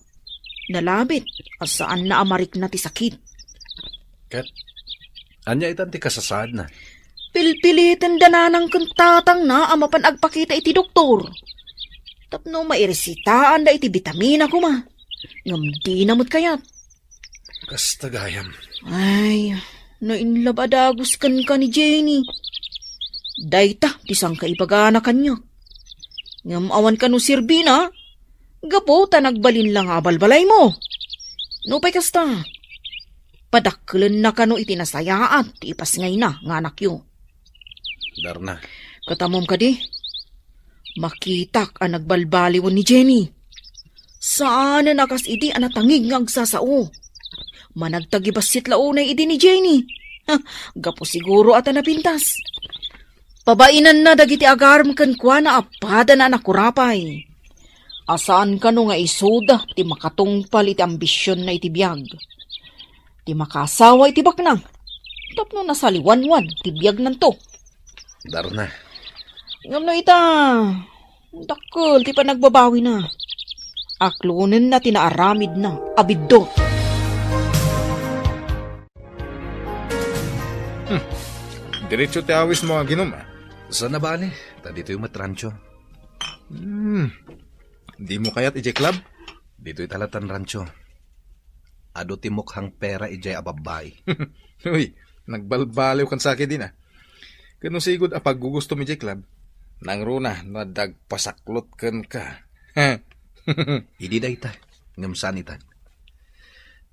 nalabit a saanna a marikna ti sakit. Ket, ania itan ti kasasaadna? Pilpiliten da nanang ken tatangna a mapan agpakita iti doktor. Tapno mairesitaanda iti bitamina koma. Ngem dina met kayat. Kasta gayam. Ay, na-in love a dagus kenka ni Jenny. Dayta ti sangkaibagana kaniak. Ngem awan kano serbina, gapu ta nagbalin la nga abalbalaymo. Nupay kasta, padakkelenna kano iti nasayaat ti ipasngayna nga anakyo. Darna. Ket ammom kadi, makitak a nagbalbaliwen ni Jenny. Saanen a kas idi a natangig nga agsasao. Managtagibassit la unay idi ni Jenny. Ha, gapu siguro a ta napintas. Pabainanna dagiti agarem kenkuana a padana a nakurapay. A saan kano nga isuda ti makatungpal iti ambisionna iti biag. Ti makaasawa iti baknang. Tapno nasaliwanwan ti biagnanto. Darna. Ngem no ita, dakkel ti panagbabawina. Aklonenna ti naaramidna a biddut. Hmm. Diretso ti awismo, aginom, a? Saan a bale, ta ditoy met rancho. Hmm. Dimo kayat idiay club? Ditoy talatan rancho. Adu ti mukhang pera idiay a babbai. Uy, nagbalbaliw kan sakit din, a. Ket no sigud a paggugustom idiay club, nangruna no adda agpasaklot kenka. Idi dayta, ngem saan itan.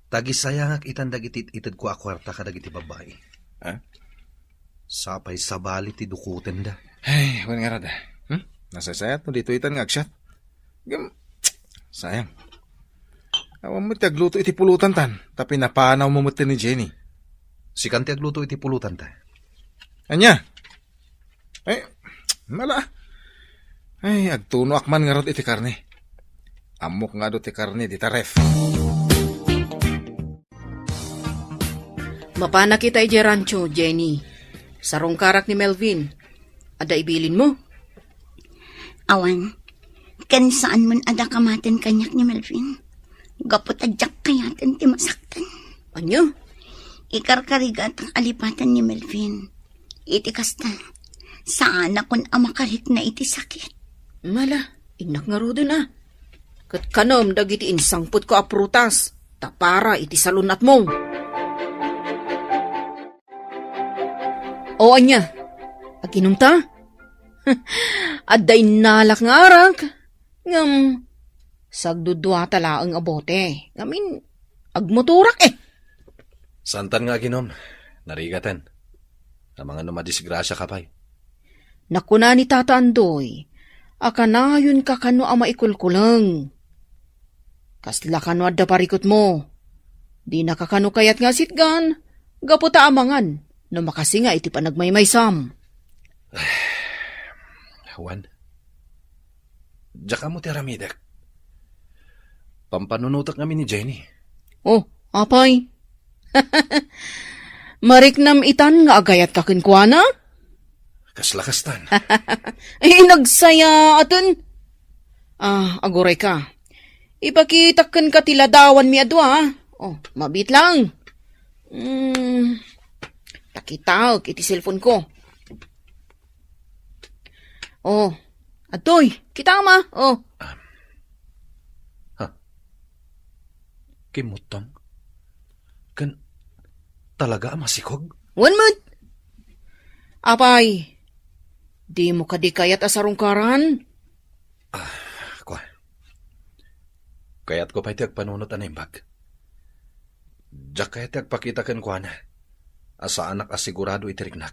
Tagisayangak itan dagiti it-itedko a kuarta kadagiti babbai. Ha? Sapay sabali ti dukotenda. Ay, wen ngarud, a. Hmm? Nasaysayat no ditoy itan nga agsiat. Ngem, sayang. Awan met ti agluto iti pulutan tan, ta pinapanawmo met ni Jenny. Sikan ti agluto iti pulutan ta. Ania? Ay, mala. Ay, agtunoak man ngarud iti karne. Ammok nga adu ti karne dita ref. Mapanak ita idiay rancho, Jenny. Sarungkarak ni Melvin. Adda ibilinmo? Awan. Ken saan man a dakamaten kaniak ni Melvin. Gapu ta diak kayaten ti masaktan. Ania? Ikarkarigatak a lipaten ni Melvin. Iti kasta, saanakon a makarikna iti sakit. Mala, innak ngaruden a. Ket kanem dagiti insangpetko a prutas, ta para iti salun-atmo. O ania, aginom ta? Adda innalak nga arak, ngem sagduduata laeng a bote. Ngamin, agmotorak, e. Saantan nga aginom, narigaten. Amangan no madisgrasiaka pay. Nakuna ni Tata Andoy a kanayonka kano a maikulkuleng. Kasla kano adda parikutmo. Dinaka kano kayat nga asitgan, gapu ta amangan no makasinga iti panagmaymaysam. Wen, diak ammo ti aramidek. Pampanunotek ngamin ni Jenny. Oh, apay. Mariknam itan nga agayatka kenkuana? Kasla kastan. Eh, nagsayaaten. Ah, agurayka. Ipakitak kenka ti ladawanmi a dua, ah. Oh, mabiit lang. Hmm, pakitaek iti cellphone ko. Oh, adtoy, kitam a. Oh. Ha? Kimmuttong? Ken talaga a masikog? Wen met. Apay, dimo kadi kayat a sarungkaran? Ah, kua. Kayatko pay ti agpanunot a naimbag. Diak kayat ti agpakita kenkuana a saanak a sigurado iti riknak.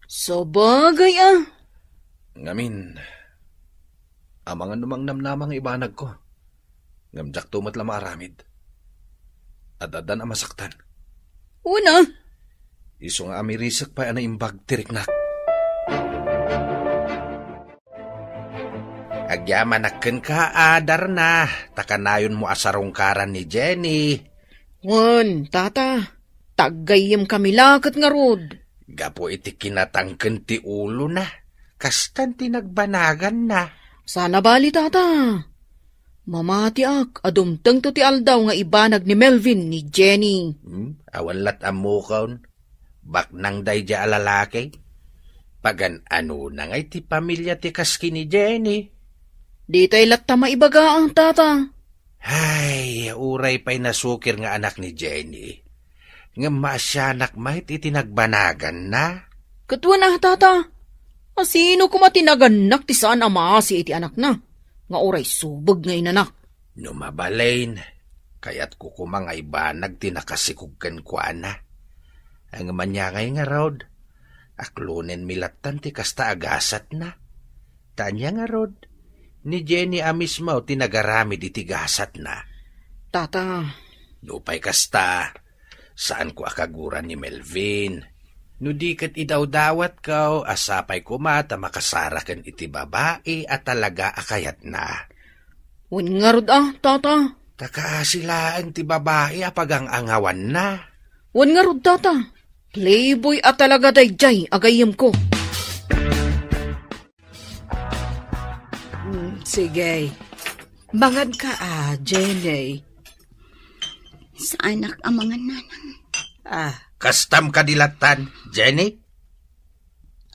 Sabagay a. Ngamin, amangan no mangnamnama nga ibanagko. Ngem diakto met la maaramid. Ad-addan a masaktan. Una. Isu nga amirisek pay a naimbag ti riknak. Agyamanak kenka a Darna, ta kanayonmo a sarungkaran ni Jenny. Wen, tata, ta aggayyemkami la ket ngarud. Gapu iti kinatangken ti ulona, kastan ti nagbanaganna. Sana bali, tata. Mamatiak a dumtengto ti aldaw nga ibanag ni Melvin ni Jenny. Hmm? Awan lat ammokon. Baknang daydiay a lalaki. Pagan-anona ngay ti pamilia ti kas ken ni Jenny? Ditay latta maibaga, tata. Ay, uray pay nasukir nga anak ni Jenny. Ngem maasianak met iti nagbanaganna. Ket wen a, tata. Asino koma ti nagannak ti saan a maasi iti anakna, nga uray subeg nga inanak? No mabalin, kayatko koma nga ibanag ti nakasikog kenkuana. Ngem ania ngay ngarud, aklonenmi lattan ti kasta a gasatna. Ta ania ngarud, ni Jenny a mismo ti nagaramid iti gasatna. Tata. Nupay kasta, saanko a kaguran ni Melvin. No di ket idawdawatko, a sapay koma ta makasaraken iti babai a talaga a kayatna. Wen ngarud a, tata. Ta kaasi laeng ti babai a pagang-angawanna. Wen ngarud, tata. Playboy a talaga daydiay a gayyemko. Mm, sige. Manganka a, Jenny. Saanak a mangan, nanang. Ah. Kastam kadi lattan, Jenny?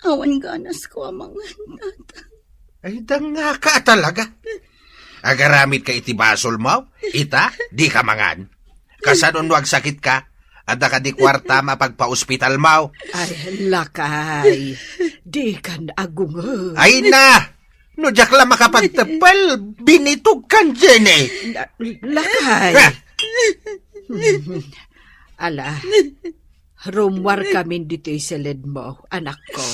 Awan ganasko a mangan, tata. Ay, dangngaka a talaga. Agaramidka iti basolmo? Ita, dika mangan. Kasano no agsakitka? Adda kadi kuartam a pagpaospitalmo? Ay, lakay. Dikan agungod. Ay na! No diak la makapagteppel, binitogkan, Jenny! La-, lakay. Ah! Ala, rummuarkamin ditoy siledmo, anakko.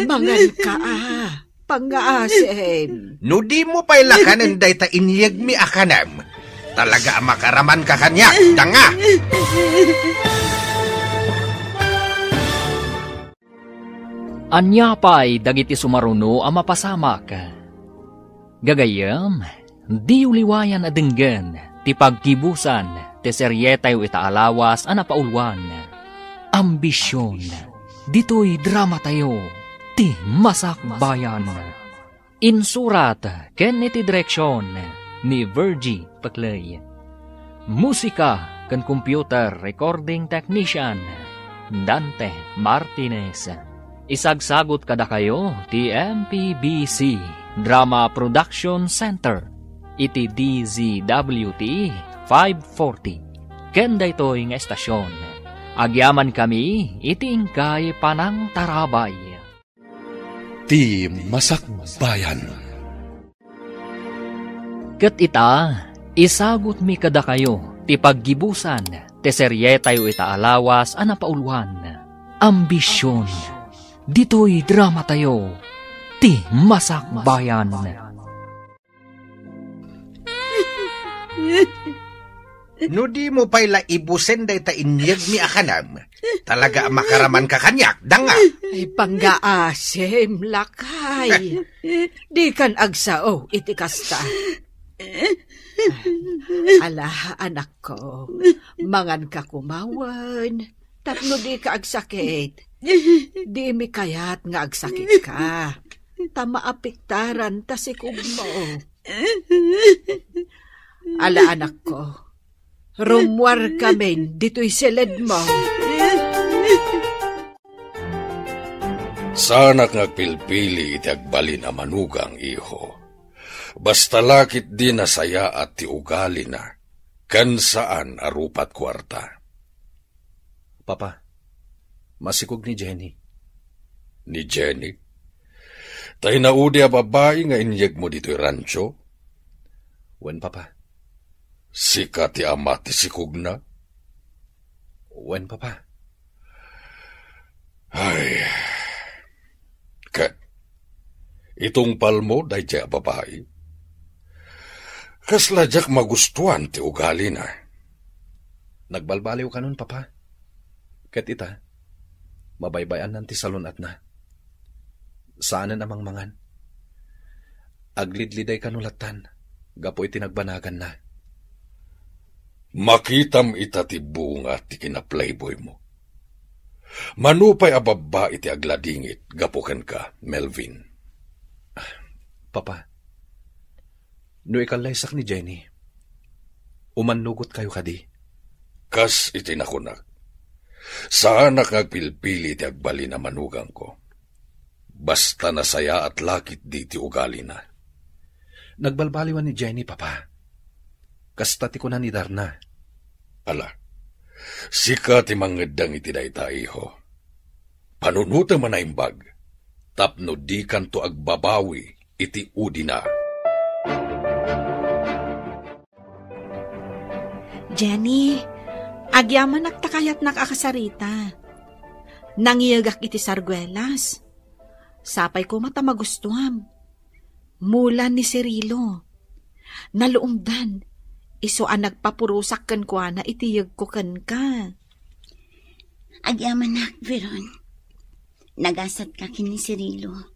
Manganka a, pangngaasim. No dimo pay lakanen dayta inyegmi a kanem, talaga a makaramanka kaniak, danga! Ania pay dagiti sumaruno a mapasamak? Gagayyem, diyo liwayan a denggen ti paggibusan ti serietayo ita a lawas a napauluan, Ambision. Ditoy dramatayo, ti Masakbayan. Insurat ken iti direksion ni Virgie Peclay. Musika ken computer recording technician, Dante Martinez. Isagsagut kadakayo ti M P B C Drama Production Center iti D Z W T five forty. Ken daytoy nga estasion, agyamankami iti inkay panangtarabay. Ti Masakbayan. Ket ita, isagutmi kadakayo ti paggibusan Ti serietayo ita a lawas a napauluan, Ambision. Ditoy dramatayo, Ti Masakbayan. No dimo pay la ibusen dayta inyegmi a kanam, talaga a makaramanka kaniak, danga. Ay, panggaasim, lakay. Dikan agsao iti kasta. Ala, anakko, manganka kumawen, tapno dika agsakit. Dimi kayat nga agsakitka, ta maapektaran ta sikugmo. Ala, anakko, rummuarkamin ditoy siledmo. Saanak nga agpilpili iti agbalin a manugang, iho. Basta la ketdi nasayaat ti ugalina, ken saan a rupat kuarta. Papa, masikog ni Jenny. Ni Jenny? Ta inaudi a babai nga inyegmo ditoy rancho? Wen, Papa. Sika ti ama ti sikogna? Wen, Papa. Ay. Ket, itungpalmo daydiay a babai? Kasla diak magustuan ti ugalina. Nagbalbaliw kanon, Papa. Ket ita, mabaybay-annan ti salun-atna. Saanen a mangmangan. Aglidliday kano lattan, gapu iti nagbanaganna. Makitam ita ti bunga ti kinaplayboymo. Mano pay a babbai ti agladingit gapu kenka, Melvin? Papa, no ikallaysak ni Jenny, umannugotkayo kadi? Kas iti nakunak, saanak nga agpilpili ti agbalin a manugangko. Basta nasayaat la ketdi ti ugalina. Nagbalbaliwan ni Jenny, Papa. Kasta ti kuna ni Darna. Ala, sika ti mangeddeng iti dayta, iho. Panunotem a naimbag, tapno dikanto agbabawi iti udina. Jenny, agyamanak ta kayatnak a kasarita. Nangiyegak iti sarguelas. Sapay koma ta magustuam. Mula ni Cirilo. Naluomdan, isu a nagpapurosak kenkuana iti yegko kenka. Agyamanak, Veron. Nagasatka ken ni Cirilo.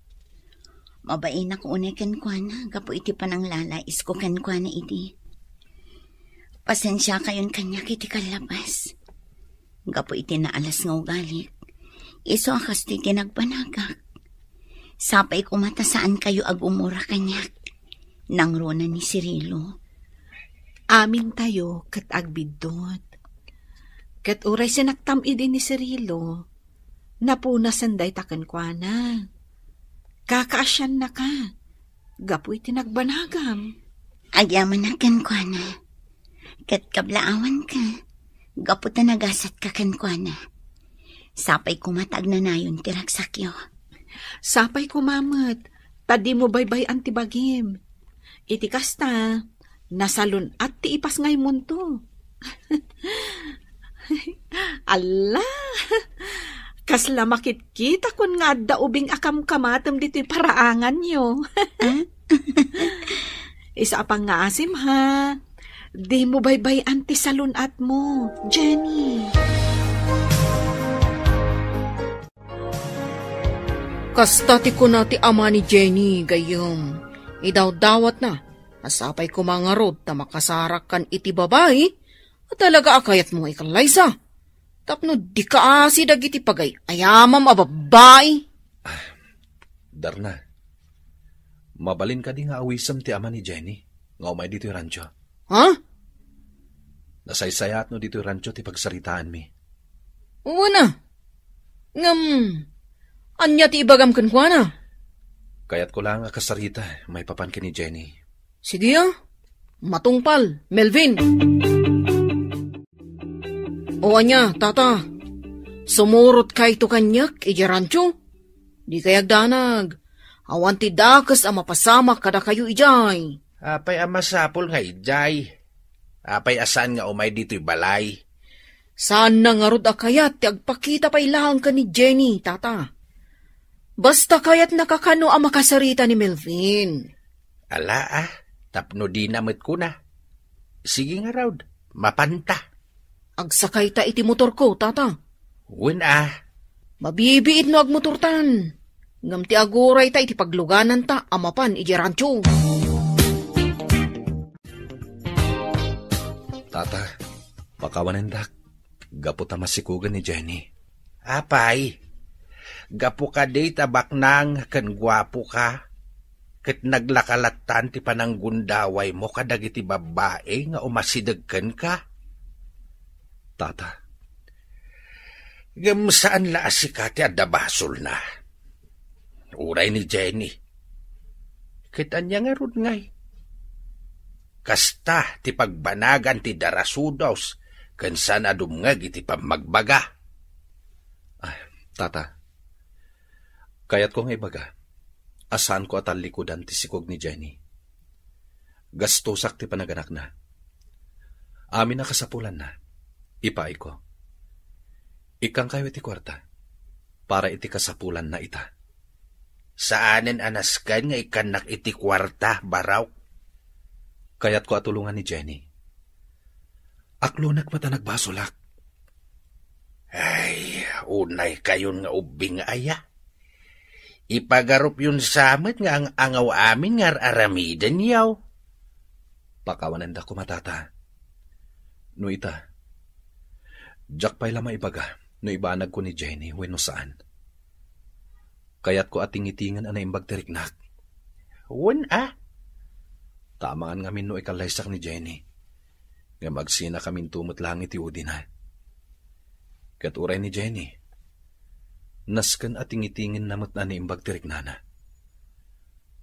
Mabainak unay kenkuana gapu iti pananglalaisko kenkuana idi. Pasensiakayon kaniak iti kallabas. Gapu iti naalas nga ugalik, isu a kastoy ti nagbanagak. Sapay koma ta saankayo agumura kaniak. Nangruna ni Cirilo. Amintayo ket agbiddut. Ket uray sinaktam idi ni Cirilo, napunasen dayta kenkuana. Kakaasiannaka gapu iti nagbanagam. Agyamanak kenkuana, ket kablaawanka gapu ta nagasatka kenkuana. Sapay koma ta agnanayon ti ragsakyo. Sapay koma met ta dimo baybay-an ti bagim. Iti kasta, nasalun-at ti ipasngaymonto. Alla! Kasla makitkitakon nga adda ubing a kamkamatem ditoy paraanganyo. Ah? Isu a pangngaasim, ha. Dimo baybay-an ti salun-atmo, Jenny. Kasta ti kuna ti ama ni Jenny, gayyem, idawdawatna a sapay koma ngarud ta makasarakkan iti babai a talaga a kayatmo nga ikallaysa, tapno dika asi dagiti pagay-ayamam a babbai. Darna, mabalin kadi nga awisem ti ama ni Jenny nga umay ditoy rancho? Ha? Nasaysayaatno ditoy rancho ti pagsaritaanmi. Wen a. Ngem, ania ti ibagam kenkuana? Kayatko laeng a kasarita maipapan ken ni Jenny. Sige a. Matungpal, Melvin. O ania, tata? Sumurotkayto kaniak idiay rancho? Dikay agdanag. Awan ti dakes a mapasamak kadakayo idiay. Apay a masapul nga idiay? Apay a saan nga umay ditoy balay? Saanna ngarud a kayat ti agpakita pay laeng ken ni Jenny, tata. Basta kayatna kakano a makasarita ni Melvin. Ala, ah, tapno dina met kuna. Sige ngarud, mapanta. Agsakayta iti motorko, tata. Wen, ah. Mabibiit no agmotortan. Ngem ti agurayta iti paglugananta a mapan idiay rancho. Tata, pakawanendak. Gapu ta masikogen ni Jenny. Apay, gapu kadi ta baknang ken guapoka, ket naglakalattan ti pananggundawaymo kadagiti babbai nga umasideg kenka? Tata. Ngem saan la a sika ti adda basolna. Uray ni Jenny. Ket ania ngarud ngay? Kasta ti pagbanagan ti darasudos ken saan a dumngeg iti pammagbaga. Ah, tata, kayatko nga ibaga a saanko a tallikudan ti sikog ni Jenny. Gastosak ti panaganakna. Amin a kasapulanna, ipaayko. Ikkangkayo iti kuarta para iti kasapulanna ita. Saanen a nasken nga ikkannak iti kuarta, Barok. Kayatko a tulongan ni Jenny. Aklonek met a nagbasolak. Ay, unay kayon nga ubbing aya. Ipagarupyon sa met nga ang-angaw amin nga ar-aramidenyo. Pakawanenda koma, tata. No ita, diak pay la maibaga no ibanagko ni Jenny wenno saan. Kayatko a tingitingen a naimbag ti riknak. Wen a? Ta amangan ngamin no ikallaysak ni Jenny. Ngem agsinakaminto met laeng iti udina. Ket uray ni Jenny, nasken a tingitingen na met a naimbag ti riknana.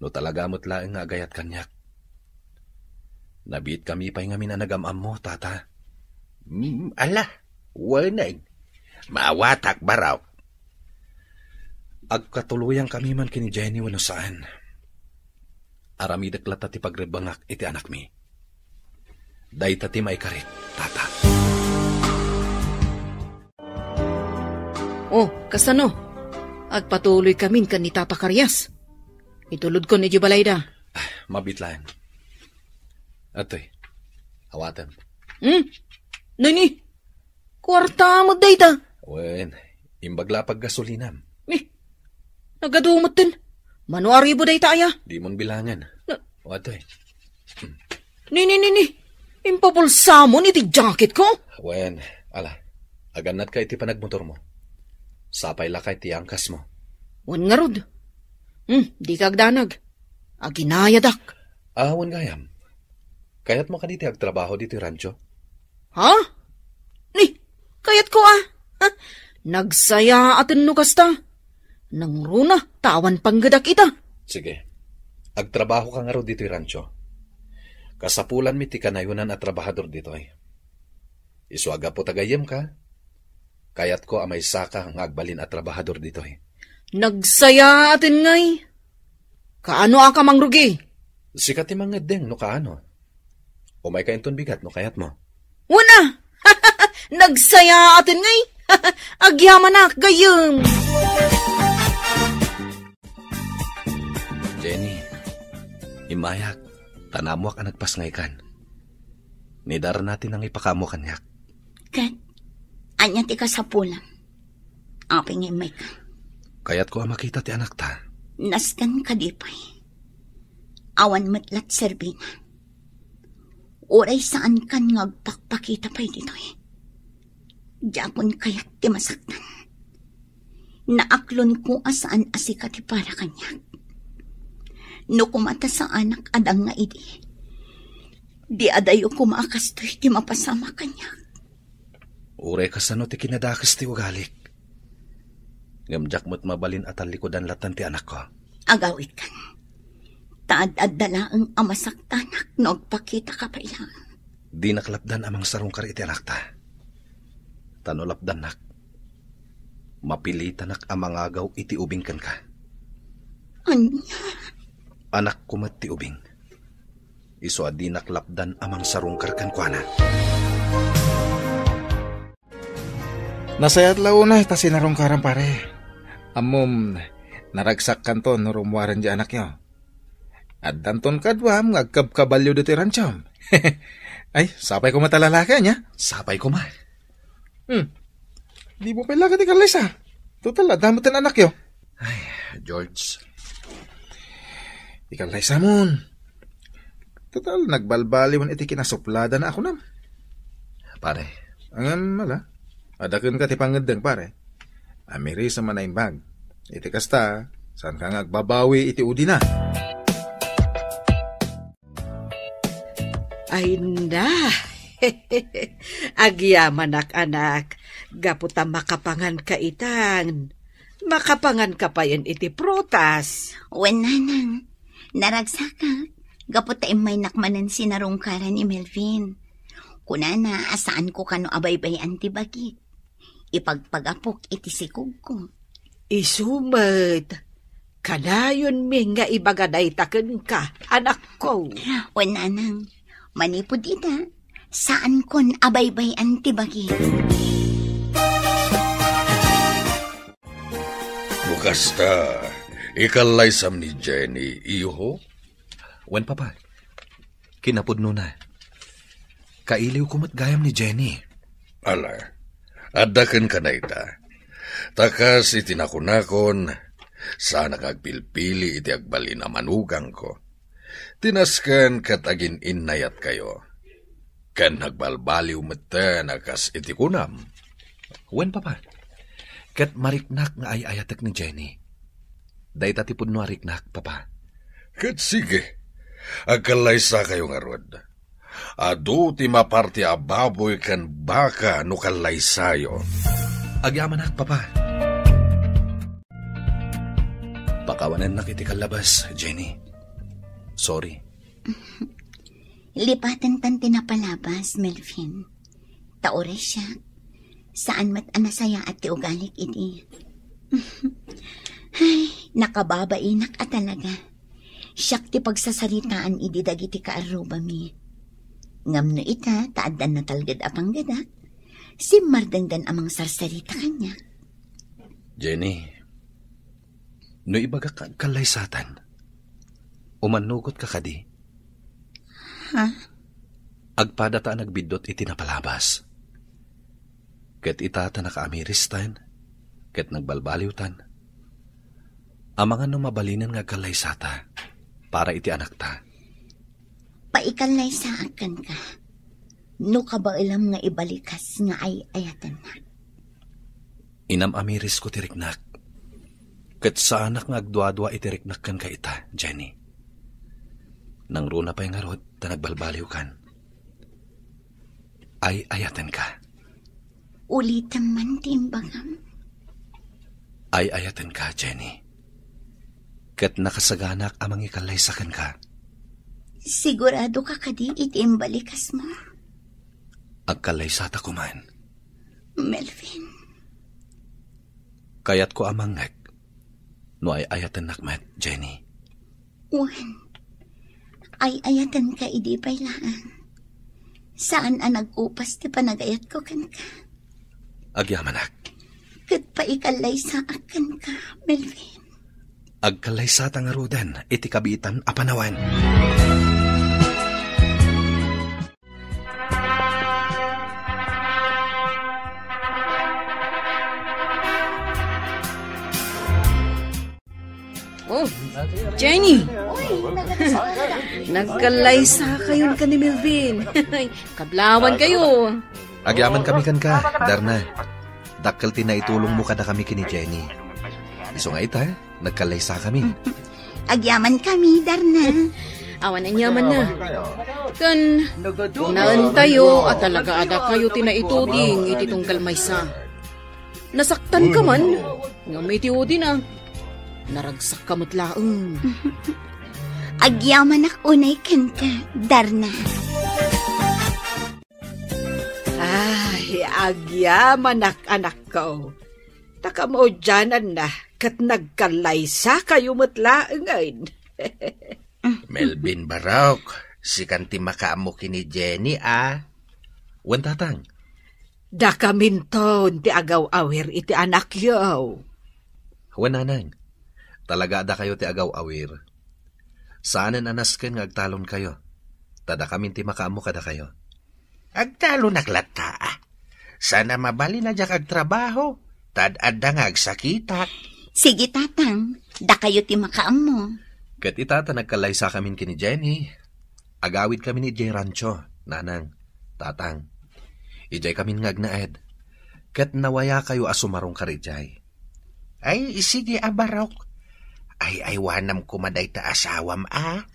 No talaga met laeng nga agayat kaniak, nabiit kami pay ngamin a nagam-ammo, tata. Mm, ala, wen a. Maawatak, Barok. Agkatuloyang kami man ken ni Jenny wenno saan. Aramidek latta ti pagrebbengak iti anakmi. Dayta ti maikarit, tata. Oh, kasano? Agpatuloy kamin ken ni Tata Karias. Itulodkon idiay balayda. Ah, mabiit laeng. Atoy, awatem. Hmm? Nini? Kuarta met dayta. Wen, imbag la a paggasolinam. Eh, nagadu metten. Mano a ribu dayta aya? Dimon bilangen. Na- O, atoy. Ni, ni, ni, ni. Impabulsamon iti jacketko? Wen, ala. Agannatka iti panagmotormo. Sapay la kay ti angkasmo. Wen ngarud. Hmm, dika agdanag. Aginayadak. Ah, wen gayam. Kayatmo kadi ti agtrabaho ditoy rancho? Ha? Ni, kayatko a. Ha? Nagsayaaten no kasta. Nangruna, ta awan panggedak ita. Sige. Agtrabaho ka ngarud ditoy rancho. Kasapulanmi ti kanayonan a trabahador ditoy. Isu a gapu ta gayyem ka, kayatko a maysaka nga agbalin a trabahador ditoy. Nagsayaaten ngay. Kaano a ka mangrugi? Sika ti mangeddeng no kaano. Umayka inton bigat no kayatmo. Wen a! Nagsayaaten ngay. Agyamanak gayyem. Jenny, immayak, ta naammoak a nagpasngaykan. Ni Darna ti nangipakaammo kaniak. Ket, ania ti kasapulam? Apay nga immayka? Kayatko a makita ti anakta. Nasken kadi pay? Awan met la ti serbina. Uray saankan nga agpakpakita pay ditoy. Diakon kayat ti masaktan. Naaklonko a saan a sika ti para kaniak. No koma ta saanak a dang nga idi, di adayo koma a kastoy ti mapasamak kaniak. Uray kasano ti kinadakes ti ugalik. Ngem diak met mabalin a tallikudan latta ti anakko. Agawidkan. Ta ad-adda laeng a masaktanak no agpakitaka pay laeng. Dinak lapdan a mangsarungkar iti anakta. Ta no lapdannak, mapilitanak a mangagaw iti ubing kenka. Ania? Anakko met ti ubing. Isu a dinak lapdan a mangsarungkar kenkuana. Nasayaat la unay ta sinarungkaram, pare. Ammom, naragsakkanton no rummuaren ti anakyo. Addanton kaduam nga agkabkabalio ditoy ranchom. Ay, sapay koma ta lalaki, ania? Sapay koma. Hmm. Dimo pay laga ti kallaysa. Total, adda met ti anakyo. Ay, George. Ikallaysamon. Total, nagbalbaliwen iti kinasupladana a kunam. Pare. Ngem, ala, adda kenka ti pangeddeng, pare. Amirisem a naimbag. Iti kasta, saanka nga agbabawi iti udina. Ay na. Agyamanak, anak. Gapu ta makapanganka itan. Makapanganka payen iti prutas. Wen, nanang. Naragsakak. Gapu ta immaynak manen sinarungkaran ni Melvin. Kunana a saanko kano a baybay-an ti bagik. Ipagpagapok iti sikogko. Isu met, kanayonmi nga ibaga dayta kenka, anakko. Wen, nanang, manipud ita, saankon a baybay-an ti bagik. No kasta, ikallaysam ni Jenny, iho? Wen, Papa. Kinapudnona, kailiwko met gayam ni Jenny. Ala, adda kenka dayta. Ta kas iti nakunakon, saanak nga agpilpili iti agbalin a manugangko. Ti nasken ket agin-innayatkayo. Ken nagbalbaliw metten a kas iti kunam. Wen, Papa. Ket mariknak nga ay-ayatek ni Jenny. Dayta ti pudno a riknak, Papa. Ket sige, agkallaysakayo ngarud. Adu ti maparti a baboy ken baka no kallaysayo. Agyamanak, Papa. Pakawanennak iti kallabas, Jenny. Sorry. Lipatentan ti napalabas, Melvin. Ta uray siak, saan met a nasayaat ti ugalik idi. Ay, nakababainak a talaga. Siak ti pagsasaritaan idi dagiti kaarrubami. Ngem no ita, ta addan natalged a panggedak, simmardengdan a mangsarsarita kaniak. Jenny, no ibagak nga agkallaysatan, umannugotka kadi? Ha? Agpadata a nagbiddut iti napalabas. Ket ita ta nakaamiristan, ket nagbalbaliwtan. Amangan no mabalinen nga agkallaysata para iti anakta. Paikallaysaak kenka, no kabaelam nga ibalikas nga ay-ayatennak. Inam-amirisko ti riknak, ket saanak nga agduadua iti riknak kenka ita, Jenny. Nangruna pay ngarud ta nagbalbaliwkan. Ay-ayatenka. Ulitem man ti imbagam. Ay-ayatenka, Jenny. Ket nakasaganak a mangikallaysa kenka. Siguradoka kadi iti imbalikasmo? Agkallaysata koman. Melvin. Kayatko a mangngeg no ay-ayatennak met, Jenny. Wen, ay-ayatenka idi pay laeng. Saan a nag-upas ti panagayatko kenka. Agyamanak. Ket paikallaysaak kenka, Melvin. Agkallaysata ngaruden iti kabiitan a panawen. Oh, Jenny! Nagkallaysakayon ken ni Melvin. Kablawankayo. Agyamankami kenka, Darna. Dakkel ti naitulongmo kadakami ken ni Jenny. Isu nga ita, nagkallaysakami. Agyamankami, Darna. Awan aniamanna. Ken, kunaentayo a talaga a dakayo ti naituding iti tunggal maysa. Nasaktanka man, ngem iti udina, naragsakka met laeng. Agyamanak unay kenka, Darna. Ay, agyamanak, anakko. Ta kamaudiananna, ket nagkallaysakayo met laengen. Melvin Barok, sikan ti makaammo ken ni Jenny, a? Wen, Tatang. Dakaminton ti agaw-awir iti anakyo. Wen, nanang, talaga a dakayo ti agaw-awir. Saanen a nasken nga agtalonkayo, ta dakamin ti makaammo kadakayo. Agtalonak latta. Saan a mabalin a diak agtrabaho, ta ad-adda nga agsakitak. Sige, Tatang. Dakayo ti makaammo. Ket ita ta nagkallaysakamin ken ni Jenny, agawidkamin idiay rancho, Nanang, Tatang. Idiaykamin nga agnaed. Ket nawayakayo a sumarungkar idiay. Ay, sige a barok. Ay-aywanam koma dayta asawam a.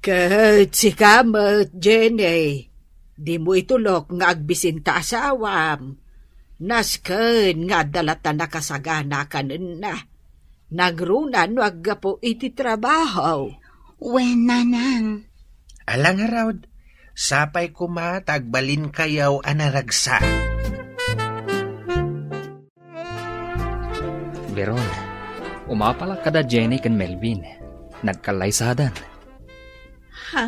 Ket sika met, Jenny, dimo itulok nga agbisin ta asawam. Nasken nga adda latta nakasagana kanenna. Nangruna no aggapu iti trabaho. Wen, Nanang. Ala ngarud, sapay koma ta agbalinkayo a naragsak. Veron, umapalak kada Jenny ken Melvin. Nagkallaysadan. Ha?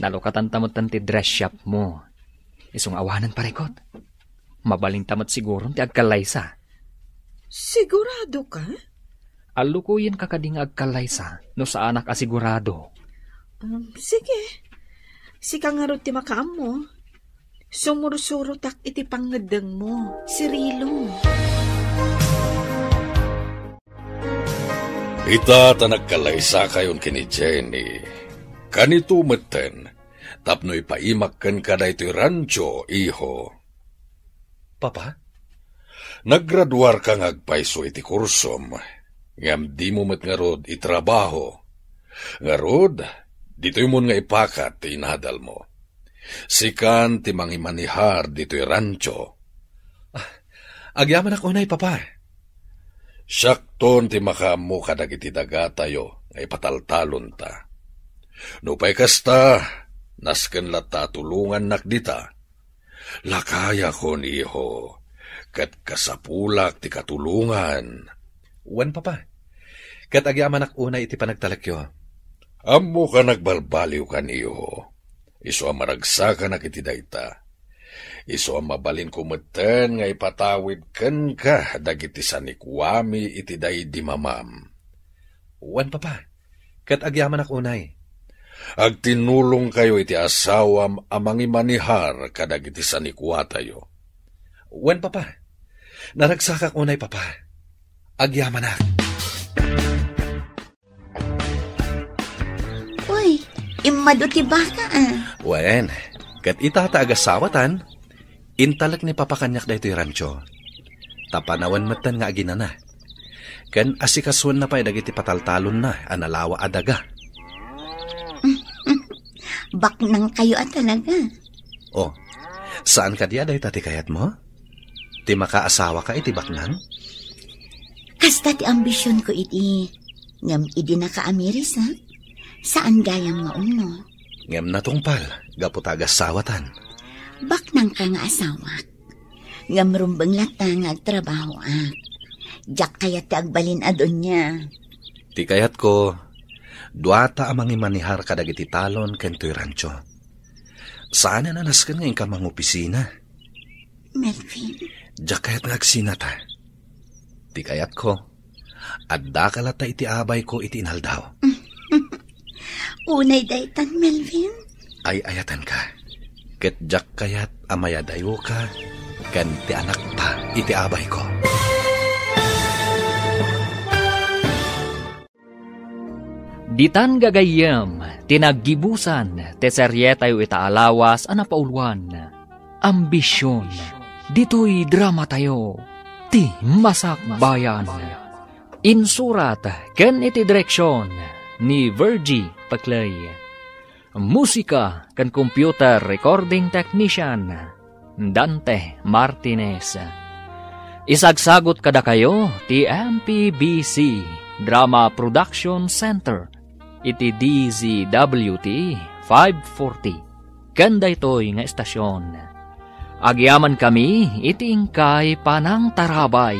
Nalukatanta met ti dress shop mo. Isu nga awanen parikot. Mabalinta met siguron ti agkallaysa. Sigurado ka? Allukoyenka kadi nga agkallaysa no saanak a sigurado. Um, sige. Sika ngarud ti makaammo. Sumursurotak iti pangngeddengmo, Cirilo. Ita ta nagkallaysakayon ken ni Jenny. Kanito metten, tapno ipaimak kenka daytoy rancho, iho. Papa? Naggraduarka nga agpayso iti kursom, ngem dimo met ngarud itrabaho. Ngarud, ditoymon nga ipakat ti inadalmo. Sikan ti mangimanihar ditoy rancho. Ah, agyamanak unay, Papa. Siakton ti makaammo kadagiti dagatayo nga ipataltalonta. Nupay kasta, nasken latta a tulongannak dita. Lakayakon, iho, ket kasapulak ti katulongan. Wen, Papa. Ket agyamanak unay iti panagtalekyo. Ammoka nagbalbaliwkan, iho. Isu a maragsakanak iti dayta. Isu a mabalinko metten nga ipatawid kenka dagiti sanikuami iti daydi mamam. Wen, Papa. Ket agyamanak unay. Agtinnulongkayo iti asawam a mangimanihar kadagiti sanikuatayo. Wen, Papa. Naragsakak unay, Papa. Agyamanak. Uy, immadu ti baka, ah. Wen, ket ita ta agasawatan, intalek ni Papa kaniak daytoy rancho. Ta panawen metten nga aginana. Ken asikasuenna pay dagiti pataltalonna a nalawa a daga. Baknangkayo a talaga. Oh, saan kadi a dayta ti kayatmo? Ti makaasawaka iti baknang? Kasta ti ambisionko idi, ngem idi nakaamiris, ha? Saan gayam nga umno. Ngem natungpal, gapu ta agasawatan. Baknangka nga asawak. Ngem rumbeng latta nga agtrabahoak. Diak kayat ti agbalin a dunia. Ti kayatko, duata a mangimanihar kadagiti talon ken toy rancho. Saanen a nasken nga inka mangopisina. Melvin. Diak kayat nga agsinata. Ti kayatko, addaka latta iti abayko iti inaldaw. Unay daytan, Melvin. Ay-ayatenka. Ket diak kayat a mayadayoka ken ti anakta iti abayko. Ditan gagayyem ti naggibusan ti serietayo ita a lawas a napauluan, Ambision. Ditoy dramatayo, Ti Masakbayan. Insurat ken iti direksion ni Virgie Paclay. Musika ken computer recording technician, Dante Martinez. Isagsagut kadakayo ti M P B C Drama Production Center iti D Z W T five forty ken daytoy nga estasion. Agyamankami iti inkay panangtarabay.